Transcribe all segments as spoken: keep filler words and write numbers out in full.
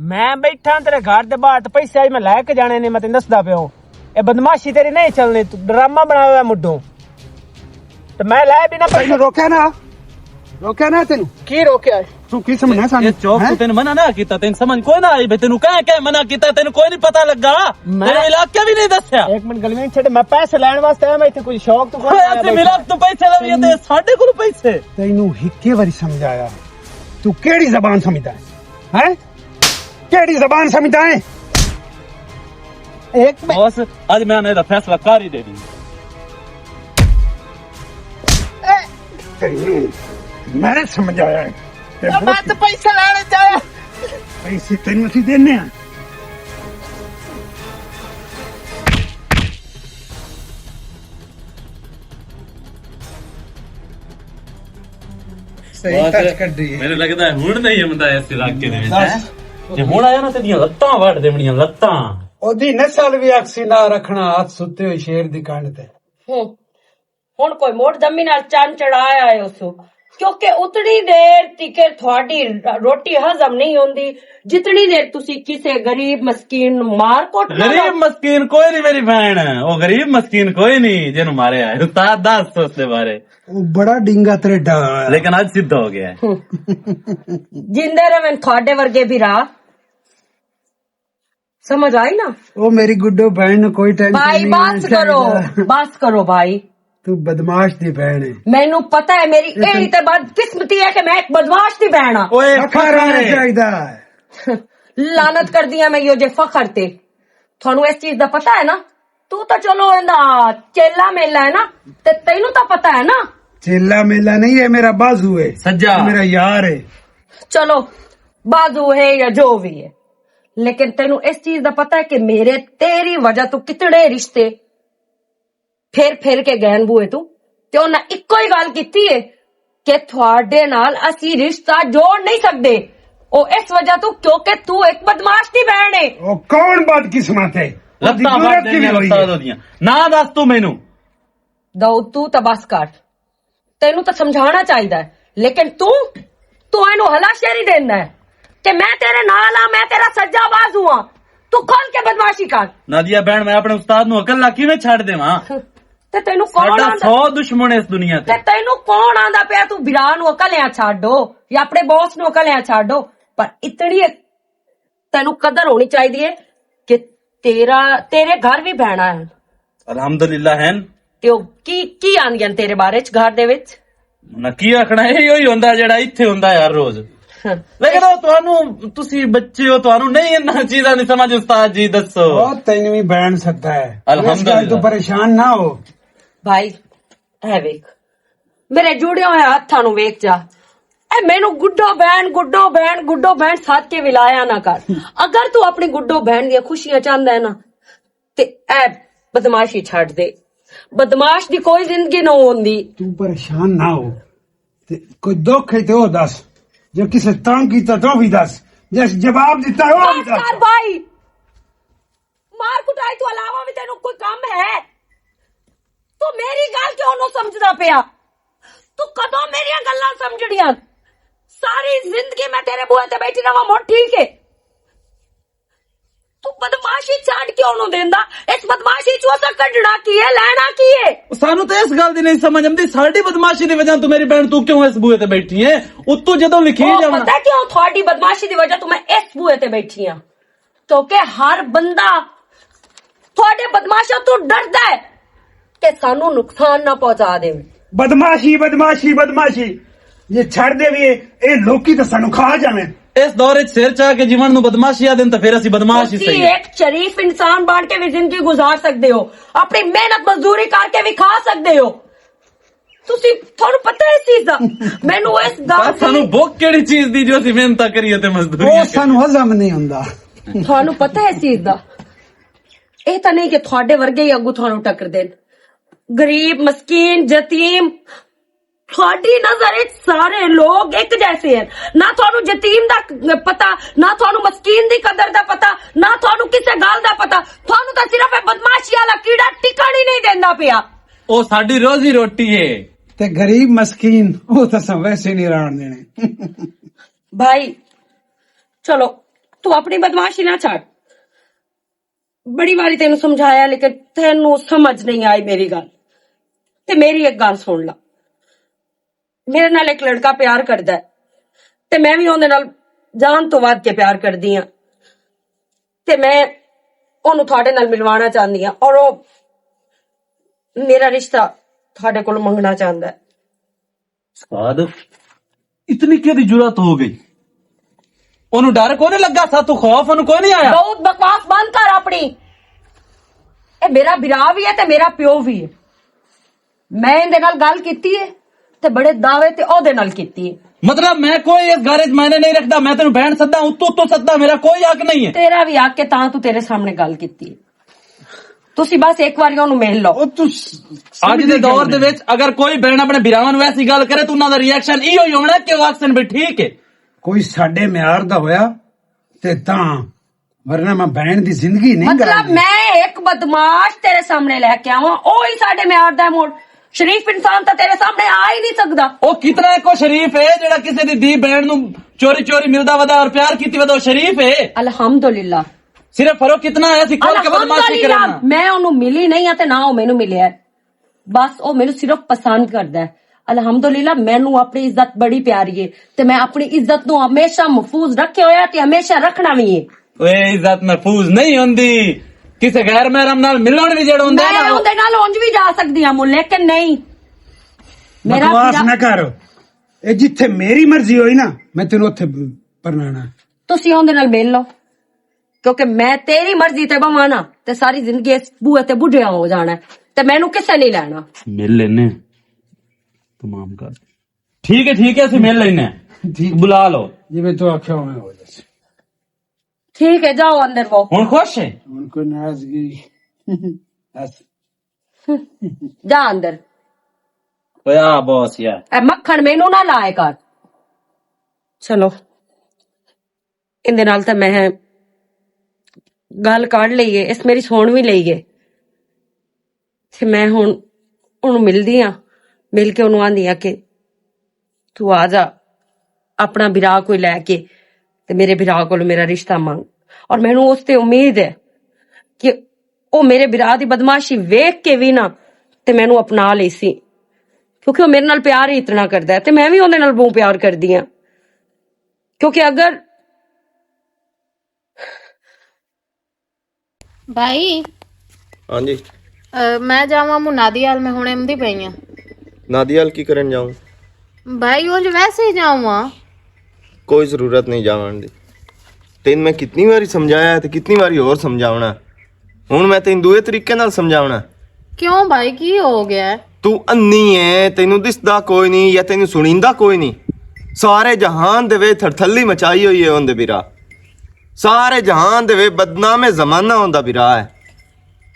میں بیٹھا تیرے گھر دے باہر تے پیسے آئی میں لے کے جانے نے، میں تینوں دسدا پیو۔ اے بدمعاشی تیری نہیں چلنی، تو ڈرامہ بنایا ہوا مڈوں۔ تے میں لے بھی نہ پیسے۔ تینوں روکیا نا؟ روکیا نا تینوں؟ کی روکیا ہے؟ تو کی سمجھنا سانو؟ یہ چوک تو ہیں؟ تینوں منع نہ کیتا، تینوں سمجھ کوئی نہ آئی، بھئی تینوں کہہ کہہ منع کیتا، تینوں کوئی نہیں پتہ لگا۔ میں تینوں علاقے بھی نہیں دسیا۔ ایک منٹ گل نہیں چھڈ، میں پیسے لین واسطے آیا، میں ایتھے کوئی شوق تو کوئی اوئے، نہیں آیا اسی بیٹھا۔ ملاپ تو پیسے لے لیے تے ساڈے کول پیسے۔ تینوں ہکے واری سمجھایا، تو کیڑی زبان سمجھدا ہے؟ ہیں؟ کیڑی زبان سمجھدا ہے؟ ایک منٹ۔ بس، اج میں نے دا فیصلہ کر ہی دینی۔ تینوں میں سمجھایا ہے۔ تے او میں بہت تو پیسے لینے چاہیا۔ پیسے تینوں اسی دینے ہیں۔ صحیح بس، ٹچ کر دی۔ مینوں لگدا ہے ہن نہیں ہوندا اس علاقے دے وچ، بس۔ ہیں؟ جے ہن آیا نا تے دیاں لتاں وڈ دیونیاں، لتاں۔ اودی نسل بھی اکسی نہ رکھنا، ہاتھ ستے ہوئے شیر دی کنڈ تے۔ ہوں۔ ہن کوئی موٹ دمی نال چن چڑھایا ہے اس، کیونکہ اتنی دیر تیکر تھوڑی روٹی ہضم نہیں ہوندی، جتنی دیر تسی کسے غریب مسکین نوں مار کوٹ نہ غریب لو۔ مسکین کوئی نہیں میری بہن، وہ غریب مسکین کوئی نہیں جنوں مارے آئے۔ استاد دس اس دے بارے۔ وہ بڑا ڈینگا تریڈا ہویا۔ لیکن اج سیدھا ہو گیا ہے۔ جیندے رہن تھوڑے ورگے بھی راہ۔ سمجھ آئی نا؟ او میری گڈو بہن نوں کوئی ٹینشن بھائی، نہیں بس ہونا کرو، چاہیدا۔ بس کرو بھائی۔ تو بدمعاش دی بہن ہے۔ مینوں پتہ ہے میری ایہی تے بدقسمتی ہے کہ میں ایک بدمعاش دی بہن ہاں۔ اوئے فخر فخر ہونا ہے۔ چاہیدا ہے۔ لعنت کر دیاں میں یو جے فخر تے۔ تھانوں اس چیز دا پتہ ہے نا؟ تو تا چلو ایندا چیلا میلا ہے نا، تے تینوں تا پتہ ہے نا؟ چیلا میلا نہیں، یہ میرا بازو ہے۔ سجا۔ یہ میرا یار ہے۔ چلو، بازو ہے یا جو بھی ہے، لیکن تینوں اس چیز دا پتہ ہے کہ میرے تیری وجہ تو کتنے رشتے پھر پھر کے گئے بوئے تو، تے انہاں اکو ہی گل کیتی ہے کہ تھوڑے نال اسی رشتہ جوڑ نہیں سکدے۔ او اس وجہ تو کیونکہ تو ایک بدمعاش دی بہن ہے۔ او کون بدقسمت ہے؟ لتاں مار دیندے استاد دیاں۔ نہ دس تو مینوں۔ داؤد، تو تا بس کر۔ تینوں تا سمجھانا چاہیدا ہے، لیکن تو، تو اینو ہلا شیری دینا ہے کہ میں تیرے نال ہاں، میں تیرا سجا بازو ہاں۔ تو کھل کے بدمعاشی کر۔ نادیہ بہن، میں اپنے استاد نو اکلا کیویں چھڈ دیواں؟ تے تینوں کون ساڈا آندا؟ سو دشمن ہے اس دنیا تے۔ تے تینوں کون آندا پیا تو بھرا نو اکلیاں چھڈو یا اپنے باس نو اکلیاں چھڈو؟ پر اتنی تینوں قدر ہونی چاہیدی ہے کہ تیرا، تیرے گھر بھی بہنا ہے۔ الحمدللہ ہیں۔ تے او کی، کی آندیاں تیرے بارے چ گھر دے وچ؟ نہ کی آکھنا، ایہی ہوئی ہوندا جیڑا ایتھے ہوندا ہے ہر روز۔ ہاں۔ لیکن او تانوں، تسی بچے ہو، تانوں نہیں انہاں چیزاں دی سمجھ، استاد جی دسو۔ او تینوں بھی بہن سکدا ہے۔ الحمدللہ۔ اس گل تو پریشان نہ ہو۔ بھائی، اے ویکھ، میرے جڑے ہوئے ہتھاں نوں ویکھ جا۔ اے مینوں گڈو بہن، گڈو بہن، گڈو بہن ساتھ کے ولایا نہ کر۔ اگر تو اپنی گڈو بہن دی خوشیاں چاہندا ہے نا، تے اے بدمعاشی چھڈ دے۔ بدمعاش دی کوئی زندگی نہ ہوندی۔ تو پریشان نہ ہو۔ تے کوئی دکھ ہے تے او دس۔ جے کسے تنگ کیتا تو بھی دس۔ جے جواب دتا او بھی بس دس۔ کر بھائی۔ مار کٹائی تو علاوہ بھی تینوں کوئی کم ہے؟ تو میری گل کیوں نو سمجھدا پیا؟ تو کدوں میریاں گلاں سمجھڑیاں؟ ساری زندگی میں تیرے بوئے تے بیٹھی رہواں، مڑ ٹھیک ہے۔ تو بدمعاشی چھڈ کیوں نو دیندا؟ اس بدمعاشی چوں اساں کڈنا کی ہے، لینا کی ہے؟ سانو تے اس گل دی نہیں سمجھ آندی، ساڈی بدمعاشی دی وجہ تو میری بہن تو کیوں اس بوئے تے بیٹھی ہے؟ اتوں جدوں لکھی او جاونا۔ پتہ کیوں؟ تھوڑی بدمعاشی دی وجہ تو میں اس بوئے تے بیٹھی ہاں۔ کیونکہ ہر بندہ تھوڑے بدمعاشاں تو ڈردا ہے کہ سانو نقصان نہ پہنچا دے۔ بدمعاشی، بدمعاشی، بدمعاشی۔ یہ چھڑ دے بھی اے، اے لوکی تے سانو کھا جاویں۔ اس دور وچ سر چاہ کے جیون نو بدمعاشی آ دین تے پھر اسی بدمعاش ہی تسی صحیح۔ ایک شریف انسان بن کے بھی زندگی گزار سکدے ہو، اپنی محنت مزدوری کر کے بھی کھا سکدے ہو۔ تسی، تھانوں پتہ ہے اس چیز دا؟ مینوں اس گل بس سانوں دی بھوک کیڑی چیز دی جو اسی محنت کریے تے مزدوری او کریے؟ سانوں ہضم نہیں ہوندا۔ تھانوں پتہ ہے اس چیز دا؟ اے تاں نہیں کہ تھوڑے ورگے ہی اگوں تھانوں ٹکر دین۔ غریب، مسکین، یتیم، تھوڑی نظر وچ سارے لوگ ایک جیسے ہیں۔ نہ تھانوں یتیم دا پتہ، نہ تھانوں مسکین دی قدر دا پتہ، نہ تھانوں کسے گل دا پتہ۔ تھانوں تاں صرف اے بدمعاشی والا کیڑا ٹکن ہی نہیں دیندا پیا۔ او ساڈی روزی روٹی ہے۔ تے غریب مسکین، او تاں اساں ویسے نہیں رہن دینے۔ بھائی، چلو، تو اپنی بدمعاشی نہ چھڈ۔ بڑی واری تینوں سمجھایا، لیکن تینوں سمجھ نہیں آئی میری گل۔ تے میری ایک گل سن لا، میرے نال ایک لڑکا پیار کردا ہے، تے میں بھی اوندے نال جان تو ود کے پیار کردی ہاں۔ تے میں اونوں تہاڈے نال ملوانا چاہندی ہاں، اور او میرا رشتہ تہاڈے کول منگنا چاہندا ہے۔ استاد، اتنی کیوں دی جرات ہو گئی؟ اونوں ڈر کوئی نہیں لگا سا؟ تو خوف اونوں کوئی نہیں آیا؟ بہت بکواس بند کر اپنی۔ اے میرا بھرا بھی ہے تے میرا پیو بھی ہے۔ میں ان دے نال گل کیتی ہے تے بڑے دعوے تے او دے نال کیتی ہے۔ مطلب، میں کوئی اس گھر وچ معنی نہیں رکھدا، میں تینوں بہن سدا، اتو اتو سدا، میرا کوئی حق نہیں ہے۔ تیرا بھی حق ہے، تاں تو تیرے سامنے گل کیتی ہے۔ تسی بس ایک واری اونوں مل لو۔ او تو س-، اج دے سمجھدی دور کیوں دے نہیں؟ وچ اگر کوئی بہن اپنے بھراواں نوں ایسی گل کرے تو انہاں دا ریئیکشن ایہو ہی ہونا کہ او آکھن بھی ٹھیک ہے۔ کوئی ساڈے معیار دا ہویا تے تاں، ورنہ میں بہن دی زندگی نہیں مطلب، گرائی۔ میں ایک بدمعاش تیرے سامنے لے کے آواں، او ہی ساڈے معیار دا ہے۔ مڑ شریف انسان تاں تیرے سامنے آ ہی نہیں سکدا۔ او کتنا ایک او شریف ہے جڑا کسے دی دی بہن نوں چوری چوری ملدا ودا اور پیار کیتی ودا، او شریف ہے۔ الحمدللہ۔ صرف فرق کتنا ہے، اسی کھول کے بدمعاشی الحمدللہ، کرنا۔ میں اونوں ملی نہیں آ تے نہ او مینوں ملیا ہے۔ بس او مینوں صرف پسند کردا ہے۔ الحمدللہ، مینوں اپنی عزت بڑی پیاری ہے تے میں اپنی عزت نوں ہمیشہ محفوظ رکھے ہویا تے ہمیشہ رکھنا بھی ہے۔ اوے، عزت محفوظ نہیں ہوندی، کسے غیر محرم نال ملن بھی جڑا ہوندا ہے میں نا، او اوندے نال اونج بھی جا سکدی ہاں، لیکن نہیں۔ میرا بکواس بھرا نہ کر۔ اے جتھے میری مرضی ہوئی نا، میں تینوں اوتھے پرنانا۔ تسی اوندے نال مل لو، کیونکہ میں تیری مرضی تے بواں نا، تے ساری زندگی اس بوئے تے بڈھیا ہو جانا ہے، تے مینوں کسے نہیں لینا۔ مل لینے، تمام کر۔ ٹھیک ہے، ٹھیک ہے، اسی مل لینے ہیں۔ ٹھیک۔ بلا لو۔ جی میں تو آکھیا ہونا ہو جائے۔ ٹھیک ہے، جاؤ اندر وہ۔ ہن خوش ہے؟ ہن کوئی ناراضگی؟ بس۔ جا اندر۔ اویا باس یار۔ اے مکھن مینوں نہ لائے کر۔ چلو، ان دے نال تے میں گل کر لئی ہے، اس میری سن وی لئی ہے۔ تے میں ہن اونوں ملدی ہاں، مل کے اونوں آندی ہاں کہ تو آ جا، اپنا بھرا کوئی لے کے تے میرے بھرا کول میرا رشتہ منگ۔ اور مینوں اس تے امید ہے کہ او میرے بھرا دی بدمعاشی ویکھ کے وی نہ تے مینوں اپنا لئی سی، کیونکہ او میرے نال پیار ہی اتنا کردا ہے تے میں وی اوندے نال بہت پیار کردی ہاں۔ کیونکہ اگر بھائی، ہاں جی۔ اے، میں جاواں منادی حال، میں ہن ایمدی پئی آں۔ نادی حال کی کرن جاؤں؟ بھائی، اونج ویسے ہی جاواں۔ کوئی ضرورت نہیں جاون دی۔ تین میں کتنی واری سمجھایا ہے تے کتنی واری اور سمجھاونا۔ ہن میں تین دوئے طریقے نال سمجھاونا۔ کیوں بھائی، کی ہو گیا ہے؟ تو انی ہے، تینوں دسدا کوئی نہیں یا تینوں سنیندا کوئی نہیں؟ سارے جہان دے وچ تھڑتھلی مچائی ہوئی ہے اوندے بیرا۔ سارے جہان دے وچ بدنام زمانہ ہوندا بھی راہ ہے۔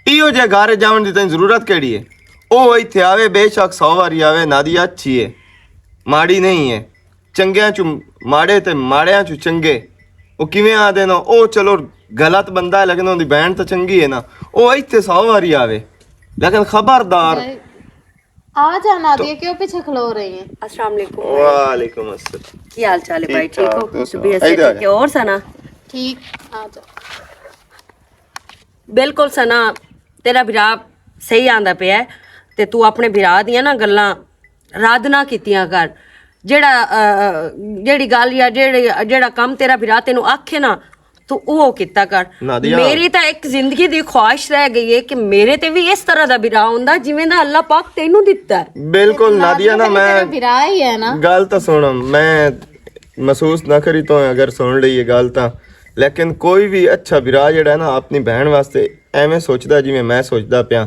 ایہو جے گھر جاون دی تین ضرورت کیڑی ہے؟ او ایتھے آوے، بے شک سو واری آوے، نادی اچھی ہے، ماڑی نہیں ہے۔ چنگیاں چوں ماڑے تے ماڑیاں چوں چنگے۔ او کیویں آدے نا؟ او چلو غلط بندہ ہے، لیکن اوندی بہن تے چنگی ہے نا۔ او ایتھے سو واری آوے، لیکن خبردار۔ آ جانا دیے، کیوں پیچھے کھلو رہی ہیں؟ السلام علیکم۔ وعلیکم السلام۔ کی حال چال ہے بھائی؟ ٹھیک ٹھاک، ہو؟ تم سناؤ؟ طبیعت صحت ادھر آ جاؤ۔ ٹھیک ہے کہ اور سنا؟ ٹھیک۔ آ جاؤ۔ بالکل سنا، تیرا بھرا صحیح آندا پیا ہے، تے تو اپنے بھرا دیاں نا گلاں رد نہ کیتیاں کر۔ جیڑا، آ، جیڑی گل یا جیڑی، جیڑا کم تیرا بھرا تینوں آکھے نا، تو او کیتا کر۔ نادیہ۔ میری تاں ایک زندگی دی خواہش رہ گئی ہے کہ میرے تے وی اس طرح دا بھرا ہوندا جویں دا اللہ پاک تینوں دتا ہے۔ بالکل نادیہ، نا میں تیرا بھرا ہی ہے نا۔ گل تاں سن، میں محسوس نہ کری تو اگر سن لئی یہ گل تاں، لیکن کوئی وی اچھا بھرا جڑا ہے نا اپنی بہن واسطے ایویں سوچدا جویں میں سوچدا پیاں۔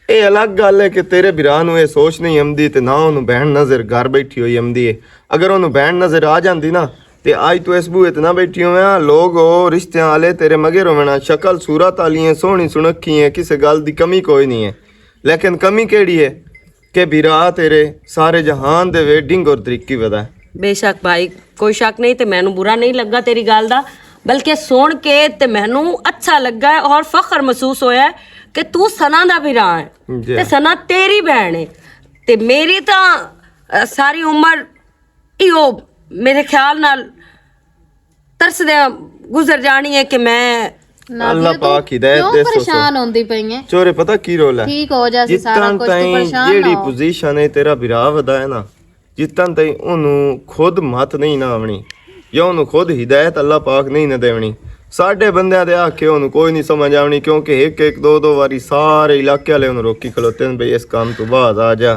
اے الگ گل ہے کہ تیرے بھرا نوں اے سوچ نہیں امدی تے نہ اونوں بہن نظر گھر بیٹھی ہوئی امدی ہے۔ اگر اونوں بہن نظر آ جاندی نا، تے آج تو اس بوئے تے نہ بیٹھی ہویاں۔ لوگ او رشتیاں آلے تیرے مگے رونا، شکل صورت آلی ہیں، سوہنی سنکھی ہیں، کسے گل دی کمی کوئی نہیں ہے۔ لیکن کمی کیڑی ہے کہ بھرا تیرے سارے جہان دے وے ڈنگ اور دریکی ودا ہے۔ بے شک بھائی، کوئی شک نہیں تے مینوں برا نہیں لگا تیری گل دا، بلکہ سن کے تے مینوں اچھا لگا ہے اور فخر محسوس ہویا ہے کہ تو سنا دا بھرا ہے۔ جی۔ تے سنا تیری بہن ہے۔ تے میری تاں، اہ، ساری عمر ایہو، میرے خیال نال، عرص دے گزر جانی ہے کہ میں اللہ پاک ہدایت دے سو۔ پریشان ہوندی پئی ہے۔ چورے، پتہ کی رول ہے؟ ٹھیک ہو جاسی سارا کچھ، تو پریشان نہ ہو۔ جیڑی پوزیشن ہے تیرا بھرا ودا ہے نا، جتن تائیں اونوں خود مت نہیں نہ آونی، یا اونوں خود ہدایت اللہ پاک نہیں نہ دیونی، ساڈے بندیاں دے آکھے اونوں کوئی نہیں سمجھ آونی، کیونکہ ایک ایک دو دو واری سارے علاقے والے اونوں روکی کھلوتے نے، بھئی، اس کام تو باز آ جا۔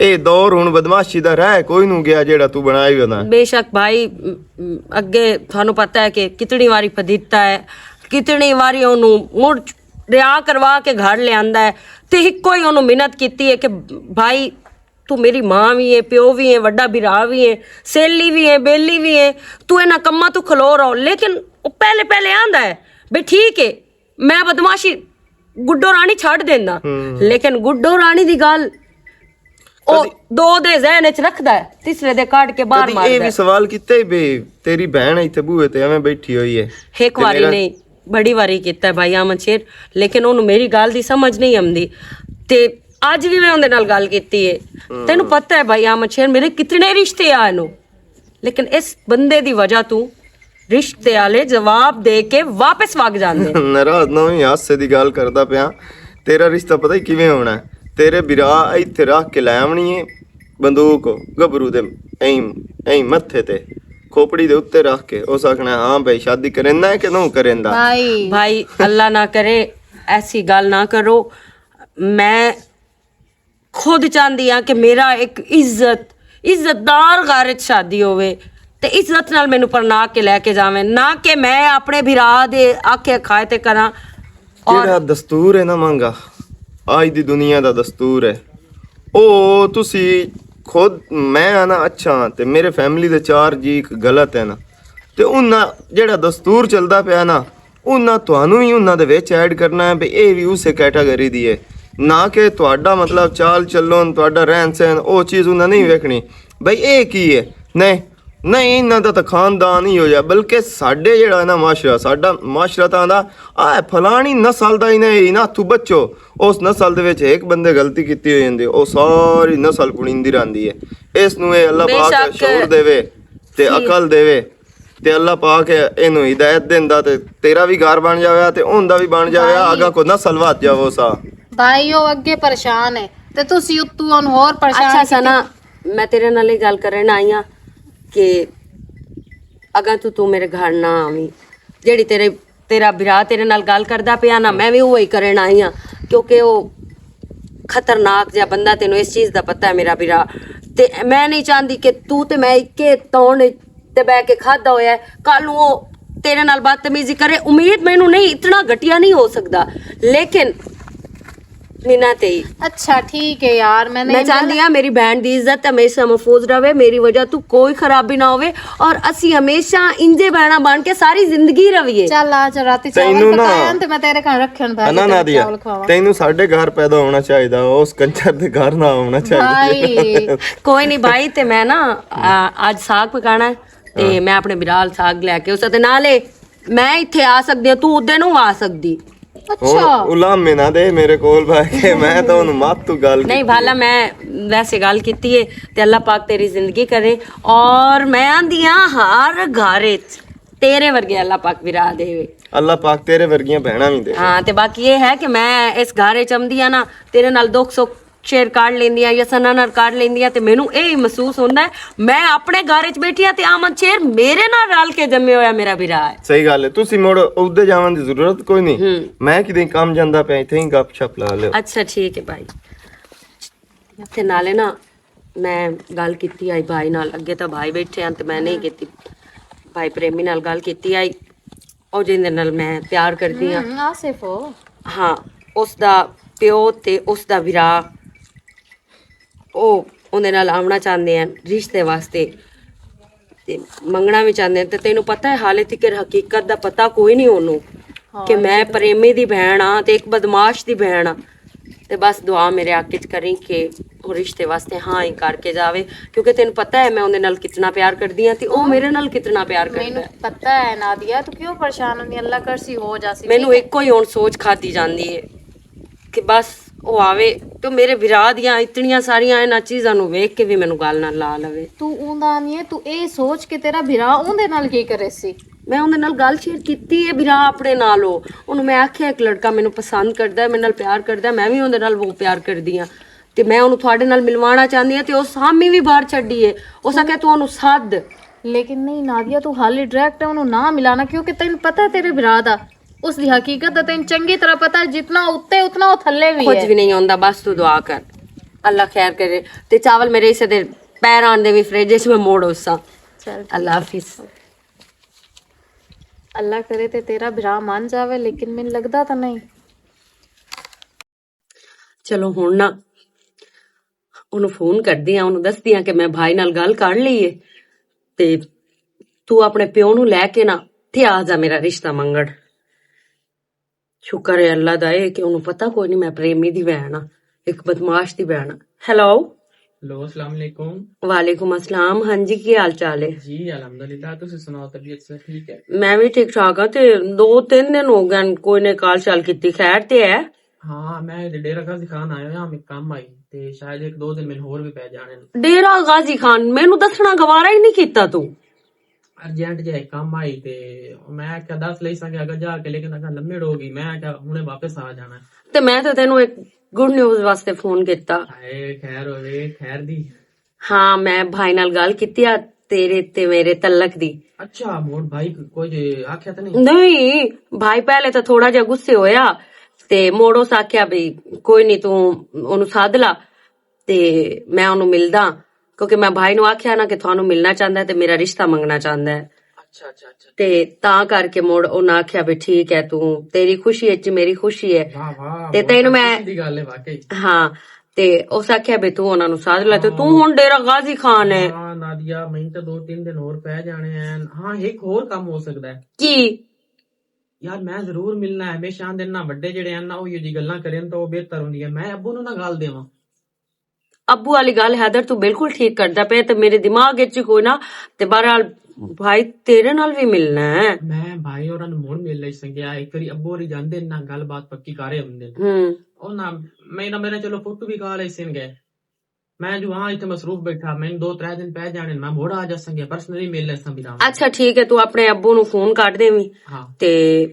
اے دور ہن بدمعاشی دا رہ کوئی نوں گیا جیڑا تو بنایا ہی ہونا۔ بے شک بھائی، م-، م-، اگے تھانوں پتہ ہے کہ کتنی واری پدیتا ہے، کتنی واری اونوں مڑ رہا کروا کے گھر لے آندا ہے، تے ہکو ہی اونوں منت کیتی ہے کہ بھائی، تو میری ماں وی ہے، پیو وی ہے، وڈا بھرا وی ہے، سیلی وی ہے، بیلی وی ہے، تو انہاں کماں تو کھلو رہو۔ لیکن او پہلے پہلے آندا ہے، بھئی ٹھیک ہے، میں بدمعاشی گڈو رانی چھڈ دینا، لیکن گڈو رانی دی گل او دو دے ذہن وچ رکھدا ہے، تیسرے دے کڈ کے باہر ماردا ہے۔ کدی اے وی سوال کیتا ہی بے، تیری بہن ایتھے بوئے تے ایویں بیٹھی ہوئی ہے؟ ایک واری نہیں، بڑی واری کیتا ہے بھائی احمد شیر، لیکن اونوں میری گل دی سمجھ نہیں آمدی۔ تے اج وی میں اوندے نال گل کیتی ہے۔ تینوں پتہ ہے بھائی احمد شیر، میرے کتنے رشتے آ اینوں، لیکن اس بندے دی وجہ تو رشتے والے جواب دے کے واپس وگ جاندے۔ ناراض نہ ہوئی، ہاسے دی گل کردا پیا۔ تیرا رشتہ پتہ ہی کیویں ہونا ہے؟ تیرے بھرا ایتھے رکھ کے لے آونی ہے بندوق، گبرو دے ایں، ایں متھے تے، کھوپڑی دے اُتے رکھ کے اس آکھنا، "ہاں بھائی، شادی کرنا ہے کہ نہ کرنا؟" بھائی، اللہ نہ کرے، ایسی گل نہ کرو۔ میں خود چاہندی ہاں کہ میرا ایک عزت، عزت دار گھر وچ شادی ہووے تے عزت نال مینوں پرنا کے لے کے جاویں، نہ کہ میں اپنے بھرا دے آکھے کھائے تے کراں۔ اور جیڑا دستور ہے نا مانگا، آج دی دنیا دا دستور ہے، او تسی خود، میں آنا اچھا ہاں تے میرے فیملی دے چار جی غلط ہے نا، تے انہاں جیڑا دستور چلدا پیا نا، انہاں تہانوں وی انہاں دے وچ ایڈ کرنا ہے، بھئی اے وی اسے کیٹاگری دی ہے۔ نہ کہ تہاڈا مطلب چال چلن، تہاڈا رہن سہن، او چیز انہاں نہیں ویکھنی۔ بھئی اے کی ہے؟ نہیں، نہیں، انہاں دا تاں خاندان ہی ہو جا، بلکہ ساڈے جیڑا ہے نا معاشرہ، ساڈا معاشرہ تاں آندا، آ فلانی نسل دا ہی نہیں، انہاں تو بچو۔ اس نسل دے وچ ایک بندے غلطی کیتی ہوئی ہوندی، او ساری نسل پڑیندی رہندی ہے۔ اس نوں اے اللہ پاک شعور دیوے تے عقل دیوے۔ تے اللہ پاک اینوں ہدایت دیندا تے تیرا وی گھر بن جاوے تے اوندا وی بن جاوے، آگا کو نہ سلوات جاوو سا۔ بھائی، او اگے پریشان ہے تے تسی اتوں ہن ہور پریشان اچھا کیتے۔ ثنا، میں تیرے نال یہ گل کرن آئی ہاں کہ اگاں تو، تو میرے گھر نہ آویں، جیڑی تیرے، تیرا بھرا تیرے نال گل کردا پیا نا، میں وی اوہی کرن آئی ہاں، کیونکہ او خطرناک جہا بندہ، تینوں اس چیز دا پتہ ہے میرا بھرا۔ تے میں نہیں چاہندی کہ تو تے میں اکے تون تے بہ کے کھادا ہویا ہے، کل نوں او تیرے نال بدتمیزی کرے۔ امید مینوں نہیں، اتنا گھٹیا نہیں ہو سکدا، لیکن مینا تے ہی۔ اچھا، ٹھیک ہے یار، میں میں نہیں چاہندی ہاں میری بہن دی عزت ہمیشہ محفوظ رہے، میری وجہ تو کوئی خرابی نہ ہوے، اور اسی ہمیشہ انجے بہنا بن کے ساری زندگی رہیے۔ چل آ، چل راتی چاول تینوں نا پکایا تے میں تیرے کن رکھن بہ انا کے نادیا، چاول کھواواں۔ تینوں ساڈے گھر پیدا ہونا چاہیدا، اس کنچر دے گھر نہ ہونا چاہیدا۔ بھائی۔ کوئی نہیں بھائی، تے میں نا، آ، اج ساگ پکانا ہے، تے میں اپنے بلال ساگ لے کے اس تے نالے میں ایتھے آ سکدی ہاں، تو ادے نوں آ سکدی۔ اچھا۔ ہن الام میں نہ دے میرے کول بہ کے، میں تاں ہن مت تو گل نہیں کیتی بھالا، ہے۔ میں ویسے گل کیتی ہے تے اللہ پاک تیری زندگی کرے، اور میں آندی ہاں ہر گھر وچ تیرے ورگے اللہ پاک ویرا دے۔ اللہ پاک تیرے ورگیاں بہناں وی دے۔ ہاں، تے باقی یہ ہے کہ میں اس گھر وچ آمدی ہاں نا، تیرے نال دکھ سکھ شیئر کر لیندی آ یا سنا نال کر لیندی آ، تے مینوں اے ہی محسوس ہوندا ہے میں اپنے گھر وچ بیٹھی آ تے آمن شیر میرے نال رل کے جمے ہویا میرا بھرا ہے۔ صحیح گل ہے، تسی مڑ ادھر جاون دی ضرورت کوئی نہیں۔ میں کدے کم جاندا پیا، ایتھے ہی گپ شپ لا لیو۔ اچھا، ٹھیک ہے بھائی۔ تے نالے نا، میں گل کیتی آئی بھائی نال، اگے تاں بھائی بیٹھے ہن تے میں نہیں کیتی، بھائی پریمی نال گل کیتی آئی، او جیندے نال میں پیار کردی ہاں۔ ہاں، اس دا پیو تے اس دا بھرا، او اوندے نال آونا چاہندے ہن رشتے واسطے، تے منگنا وی چاہندے ہن۔ تے تینوں پتہ ہے، حالے تکر حقیقت دا پتہ کوئی نہیں اونوں کہ میں پریمی دی بہن ہاں تے ایک بدمعاش دی بہن ہاں۔ تے بس دعا میرے حق وچ کریں کہ او رشتے واسطے ہاں ہی کر کے جاوے، کیونکہ تینوں پتہ ہے میں اوندے نال کتنا پیار کردی ہاں تے او میرے نال کتنا پیار کردا ہے۔ مینوں پتہ ہے نادیہ، تو کیوں پریشان ہوندی؟ اللہ کرسی ہو جاسی، مینوں ٹھیک ہے؟ ایک کوئی ہن سوچ کھادی جاندی ہے کہ بس او آوے تو میرے بھرا دیاں اتنیاں ساریاں انہاں چیزاں نوں ویکھ کے وی مینوں گل نہ لا لوے۔ تو اوندا نہیں ہے، تو اے سوچ کہ تیرا بھرا اوندے نال کی کرے سی؟ میں اوندے نال گل شیئر کیتی ہے، بھرا اپنے نال۔ او، اونوں میں آکھیا، ایک لڑکا مینوں پسند کردا ہے، میرے نال پیار کردا ہے، میں وی اوندے نال بہت پیار کردی ہاں۔ تے میں اونوں تہاڈے نال ملوانا چاہندی ہاں، تے او سامی وی باہر چھڈی ہے۔ اس آکھیا، "تو اونوں سد۔" لیکن نہیں نادیہ، تو حالی ڈائریکٹ اونوں نہ ملانا، کیونکہ تینوں پتہ ہے تیرے بھرا دا، اس دی حقیقت دا تینوں چنگی طرح پتہ ہے، جتنا اُتے اتنا او تھلے وی کچھ ہے۔ وی نہیں ہوندا، بس تو دعا کر، اللہ خیر کرے۔ تے چاول میرے اسے دے پیر آن دے وی فریج وچ میں موڑ اساں۔ چل ٹھیک اللہ ہے۔ حافظ۔ اللہ کرے تے تیرا بھرا مان جاوے، لیکن مینوں لگدا تاں نہیں۔ چلو ہن نا، اونوں فون کردی آں، اونوں دسدی آں کہ میں بھائی نال گل کر لئی ہے، تے تو اپنے پیو نوں لے کے نا، تے آ جا میرا رشتہ منگن۔ شکر ہے اللہ دا اے کہ اونوں پتہ کوئی نہیں میں پریمی دی بہن آں، ایک بدمعاش دی بہن آں۔ ہیلو۔ ہیلو، السلام علیکم۔ وعلیکم السلام۔ ہاں جی، کی حال چال ہے؟ جی الحمدللہ، تسی سناؤ، طبیعت سے ٹھیک ہے؟ میں بھی ٹھیک ٹھاک ہاں۔ تے دو تین دن ہو گئے، کوئی نے کال شال کیتی، خیر تے ہے؟ ہاں، میں تے ڈیرہ غازی خان آیا ہاں، میں کم آئی، تے شاید ایک دو دن میں ہور بھی پہ جانے نے۔ ڈیرہ غازی خان مینوں دسنا گوارا ہی نہیں کیتا تو۔ ارجنٹ جے کم آئی تے میں کیا دس لئی سکیا اگر جا کے، لیکن اگر لمبی ہو گئی، میں کیا ہنے واپس آ جانا ہے۔ تے میں تے تینوں ایک گڈ نیوز واسطے فون کیتا۔ ہائے، خیر ہوئے، خیر دی؟ ہاں، میں بھائی نال گل کیتی آ تیرے تے میرے تعلق دی۔ اچھا، موڑ بھائی کچھ آکھیا تے نہیں؟ نہیں، بھائی پہلے تے تھوڑا جہا غصے ہویا، تے موڑ اس آکھیا بھی کوئی نہیں، تو اونوں سد لا، تے میں اونوں ملدا، کیونکہ میں بھائی نوں آکھیا نا کہ تھانوں ملنا چاہندا ہے تے میرا رشتہ منگنا چاہندا ہے۔ اچھا، اچھا، اچھا۔ تے تاں کر کے مڑ انہاں آکھیا بھی ٹھیک ہے، تو تیری خوشی اچ میری خوشی ہے۔ واہ، واہ، تے بہت تینوں میں خوشی دی گل ہے واقعی۔ ہاں، تے اس آکھیا بھی تو انہاں نوں ساز لے، تے تو ہاں۔ ہن ڈیرہ غازی خان ہے۔ ہاں، نادیہ، میں تے دو تین دن ہور پہ جانے ہیں۔ ہاں، ایک ہور کم ہو سکدا ہے۔ کی؟ یار، میں ضرور ملنا ہے۔ ہمیشہ آندے نا، وڈے جڑے ہیں نا، او یہ جی گلاں کرن تو او بہتر ہوندی ہے۔ میں ابو نوں نہ گل دیواں۔ ابو والی گل حیدر تو بالکل ٹھیک کردا پے، تے میرے دماغ وچ کوئی نہ، تے بہرحال بھائی تیرے نال بھی ملنا ہے۔ میں بھائی ہوراں نوں مڑ مل لئی سنگیا، ایک واری ابو ہوری جاندے نا، گل بات پکی کارے ہوندے۔ ہوں۔ او نا، میں نہ، میرا چلو فوٹو بھی کال ایسے گئے۔ میں جو ہاں اتنے مصروف بیٹھا، میں دو ترے دن پہ جانے، میں مڑ آ جا سنگیا، پرسنلی مل لے سنگیا۔ اچھا ٹھیک ہے، تو اپنے ابو نوں فون کر دیویں۔ ہاں۔ تے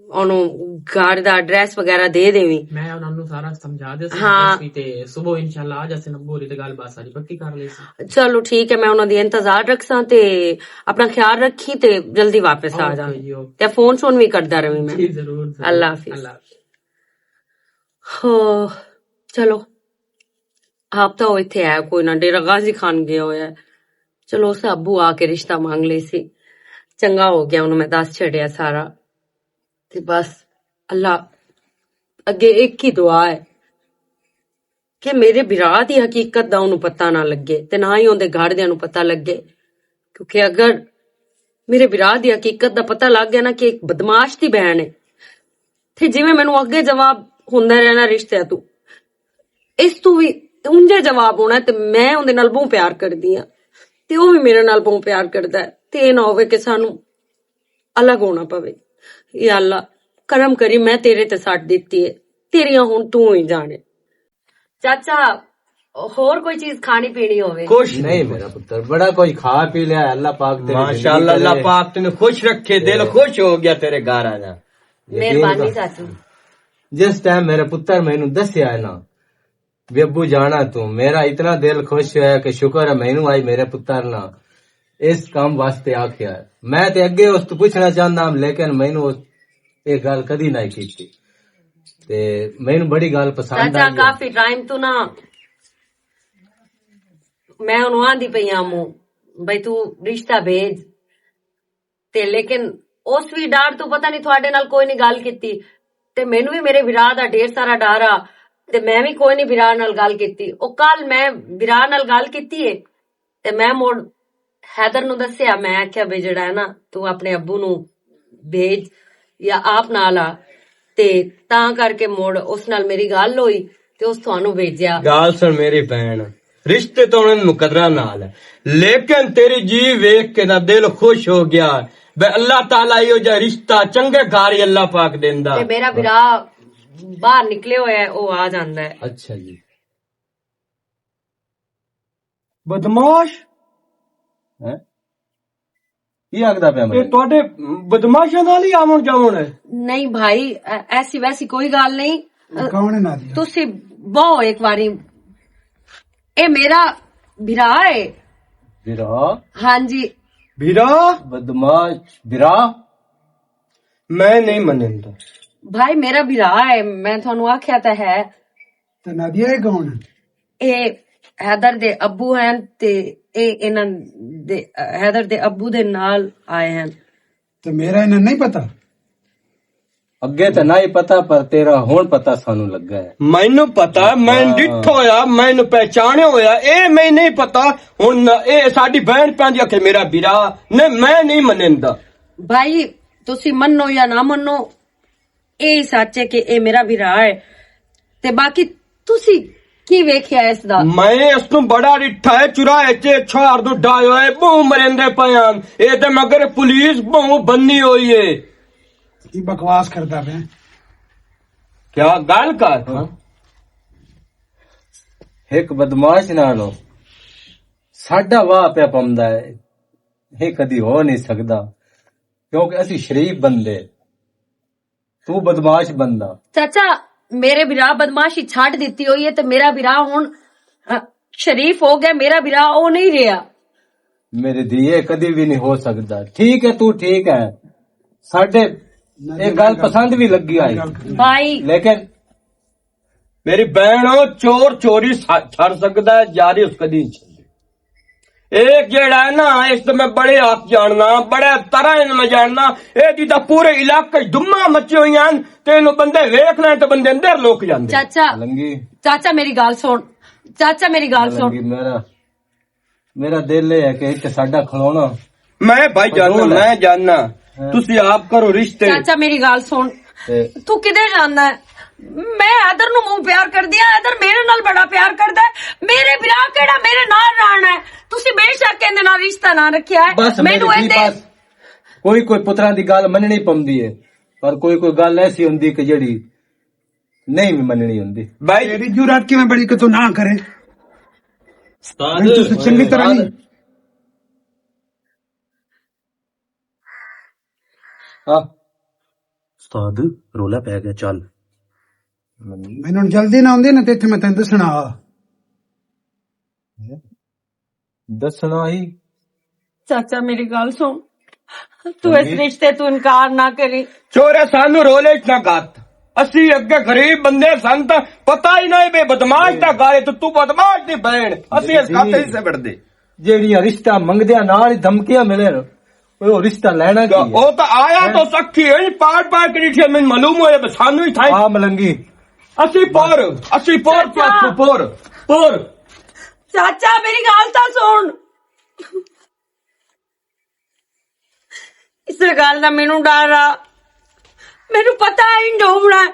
اونوں گھر دا ایڈریس وغیرہ دے دیویں۔ میں انہاں نوں سارا سمجھا دے سی، ہاں۔ دس وی تے صبح انشاءاللہ آ جاسن ابو ہوری تے گل بات ساری پکی کر لے سی۔ چلو ٹھیک ہے، میں انہاں دی انتظار رکھساں تے اپنا خیال رکھی تے جلدی واپس آ اوکے جاویں۔ جی، اوکے۔ تے فون شون وی کردا رہویں میں۔ جی، ضرور، ضرور۔ اللہ حافظ۔ اللہ حافظ۔ ہو، چلو، آپ تاں او ایتھے ہے کوئی نہ، ڈیرہ غازی خان گیا ہویا ہے۔ چلو، اس ابو آ کے رشتہ مانگ لے سی، چنگا ہو گیا، انہوں میں دس چھڑیا سارا۔ تے بس، اللہ اگے ایک ہی دعا ہے کہ میرے بھرا دی حقیقت دا انہوں پتہ نہ لگے تے نہ ہی اوندے گھر دیاں نوں پتہ لگے، کیونکہ اگر میرے بھرا دی حقیقت دا پتہ لگ گیا نا کہ ایک بدمعاش دی بہن ہے، تے جویں مینوں اگے جواب ہوندا رہنا رشتیاں تو، اس تو بھی اونجا جواب ہونا ہے۔ تے میں اوندے نال بہت پیار کردی ہاں، تے او بھی میرے نال بہت پیار کردا ہے۔ تے اے نہ ہووے کہ سانوں الگ ہونا پوے۔ یا اللہ، کرم کری، میں تیرے تے سٹ دتی ہے، تیریاں ہن تو ہی جانے۔ چاچا، ہور کوئی چیز کھانی پینی ہووے؟ کچھ نہیں نہیں۔ میرا پتر، بڑا کچھ کھا پی لیا، اللہ پاک تیری ماشاءاللہ، زندگی اللہ کرے۔ پاک تینوں خوش رکھے، دل تے خوش ہو گیا تیرے گھر آ جا۔ یقین مہربانی کر۔ چاچو۔ جس ٹائم میرے پتر مینوں دسیا ہے نا، بی ابو جانا تو، میرا اتنا دل خوش ہویا کہ شکر ہے مینوں آئی میرے پتر نا اس کام واسطے آکھیا ہے۔ میں تے اگے اس تو پوچھنا چاہندا ہاں، لیکن مینوں اس، یہ گل کدی نہیں کیتی۔ تے مینوں بڑی گل پسند چاچا، آئی ہے۔ کافی ٹائم تو نا میں انہوں آندی پئی آں موں، بھئی تو رشتہ بھیج۔ تے لیکن اس وی ڈر تو پتہ نہیں تھوڑے نال کوئی نہیں گل کیتی۔ تے مینوں وی میرے بھرا دا ڈھیر سارا ڈر آ، تے میں وی کوئی نہیں بھرا نال گل کیتی۔ او کل میں بھرا نال گل کیتی ہے، تے میں مڑ حیدر نوں دسیا، میں آکھیا، "بے جڑا ہے نا، تو اپنے ابو نوں بھیج یا آپ نال آ۔" تے تاں کر کے مڑ اس نال میری گل ہوئی، تے اس تھانوں بھیجیا۔ گل سن میری بہن، رشتے تو انہاں مقدرہ نال ہے، لیکن تیری جی ویکھ کے نہ دل خوش ہو گیا۔ بے اللہ تعالیٰ ایہو جا رشتہ چنگے گھر ہی اللہ پاک دیندا۔ تے میرا بھرا باہر نکلے ہوئے ہے، او آ جاندا ہے۔ اچھا جی۔ بدماش۔ ہیں؟ کی آکھدا پیا میں؟ تہاڈے بدمعاشاں نال ہی آون جاون ہے۔ نہیں بھائی، ایسی ویسی کوئی گل نہیں۔ کون ہے نادیہ؟ تسی بہو ایک واری۔ اے میرا بھرا ہے۔ بھرا؟ ہاں جی۔ بھرا؟ بدمعاش بھرا؟ میں نہیں منندا۔ بھائی، میرا بھرا ہے، میں تھانوں آکھیا تے ہے۔ تے نادیہ اے کون ہے؟ اے حیدر دے ابو ہیں، تے اے انہاں دے، حیدر دے ابو دے نال آئے ہیں۔ تے میرا انہاں نہیں پتا؟ اگے تے نہ ہی پتا، پر تیرا ہن پتا سانوں لگا ہے۔ مینوں پتا، میں ہاں۔ ڈٹھا ہویا، مینوں پہچانیا ہویا، اے میں نہیں پتا۔ ہن نہ اے ساڈی بہن پیندی آکھے میرا بھرا، نہیں، میں نہیں منندا۔ بھائی، تسی منو یا نہ منو، اے سچ ہے کہ اے میرا بھرا ہے۔ تے باقی تسی کی ویکھیا اس دا؟ میں اس نوں بڑا ڈٹھا ہے، چراہے چ چھار دو ڈائے ہوئے، بہوں مریندے پئے ہن۔ اے تے مگر پولیس بہوں بنی ہوئی ہے۔ کی بکواس کردا پیا؟ کیا گل کر؟ ہاں۔ ایک بدمعاش نالوں ساڈا واہ پیا پمدا ہے، یہ کدی ہو نہیں سکدا، کیونکہ اسی شریف بندے، تو بدمعاش بندہ۔ چاچا، میرے بھرا بدمعاشی چھڈ دتی ہوئی ہے تے میرا بھرا ہن، آ، شریف ہو گیا، میرا بھرا او نہیں رہیا۔ میرے دھیے، کدی بھی نہیں ہو سکدا۔ ٹھیک ہے، تو ٹھیک ہے، ساڈے یہ گل پسند بھی لگی آئی، بھائی۔ لیکن میری بہن، او چور چوری سا-، چھڑ سکدا ہے، یاری اس کدی نہیں چھڑدی۔ ایک جیڑا ہے نا، اس تے میں بڑے آپ جاننا، بڑے طرح ان میں جاننا، اے جی دا پورے علاقے چ دماں مچی ہوئی ہیں، تے اینو بندے ویکھ لین تے بندے اندر لوک جاندے۔ چاچا، لنگی۔ چاچا میری گل سن، چاچا میری گل سن۔ لنگی میرا، میرا دل اے ہے کہ ایک ساڈا کھلونا۔ میں بھائی جاننا، میں جاننا۔ ہاں۔ تسی آپ کرو رشتے۔ چاچا میری گل سن۔ تے تو کدے جاننا ہے؟ میں حیدر نو منہ پیار کر دیا، حیدر میرے نال بڑا پیار کردا ہے۔ میرے بھرا کیڑا میرے نال رہنا ہے؟ تسی بے شک ایندے نال رشتہ نہ رکھیا ہے۔ بس مینوں میری ایندے بس۔ کوئی کوئی پتراں دی گل مننی پوندی ہے، پر کوئی کوئی گل ایسی ہوندی کہ جڑی نہیں بھی مننی ہوندی۔ بھائی تیری جرات کیویں بڑی کہ تو نہ کرے؟ استاد، میں تو چنگی طرح نہیں۔ ہاں۔ استاد، رولا پی گیا، چل۔ مینوں جلدی نہ ہوندی نا، تے اتھے میں تینوں دسنا آ۔ دسنا ہی۔ چاچا، میری گل سن، تو اس رشتے تو انکار نہ کری۔ چورے، سانو رولے چ نہ گت۔ اسی اگے غریب بندے سن، تاں پتہ ہی نہیں بے بدماش دا گارے، تو تو بدماش دی بہن۔ اسی اس کھاتے ہی سے بڑھ دے۔ جیڑیاں رشتہ منگدیاں نال ہی دھمکیاں ملے نا، او رشتہ لینا کی ہے؟ او تاں آیا تو سکھی ہے، پار پار کے ڈٹھے، میں معلوم ہویا بس سانو ہی تھا۔ آ ملنگی۔ اسی پور، اسی پور، چاچا۔ پور، پور۔ چاچا، میری گل تاں سن۔ اس گل دا مینوں ڈر آ، مینوں پتہ ہی ڈوبنا۔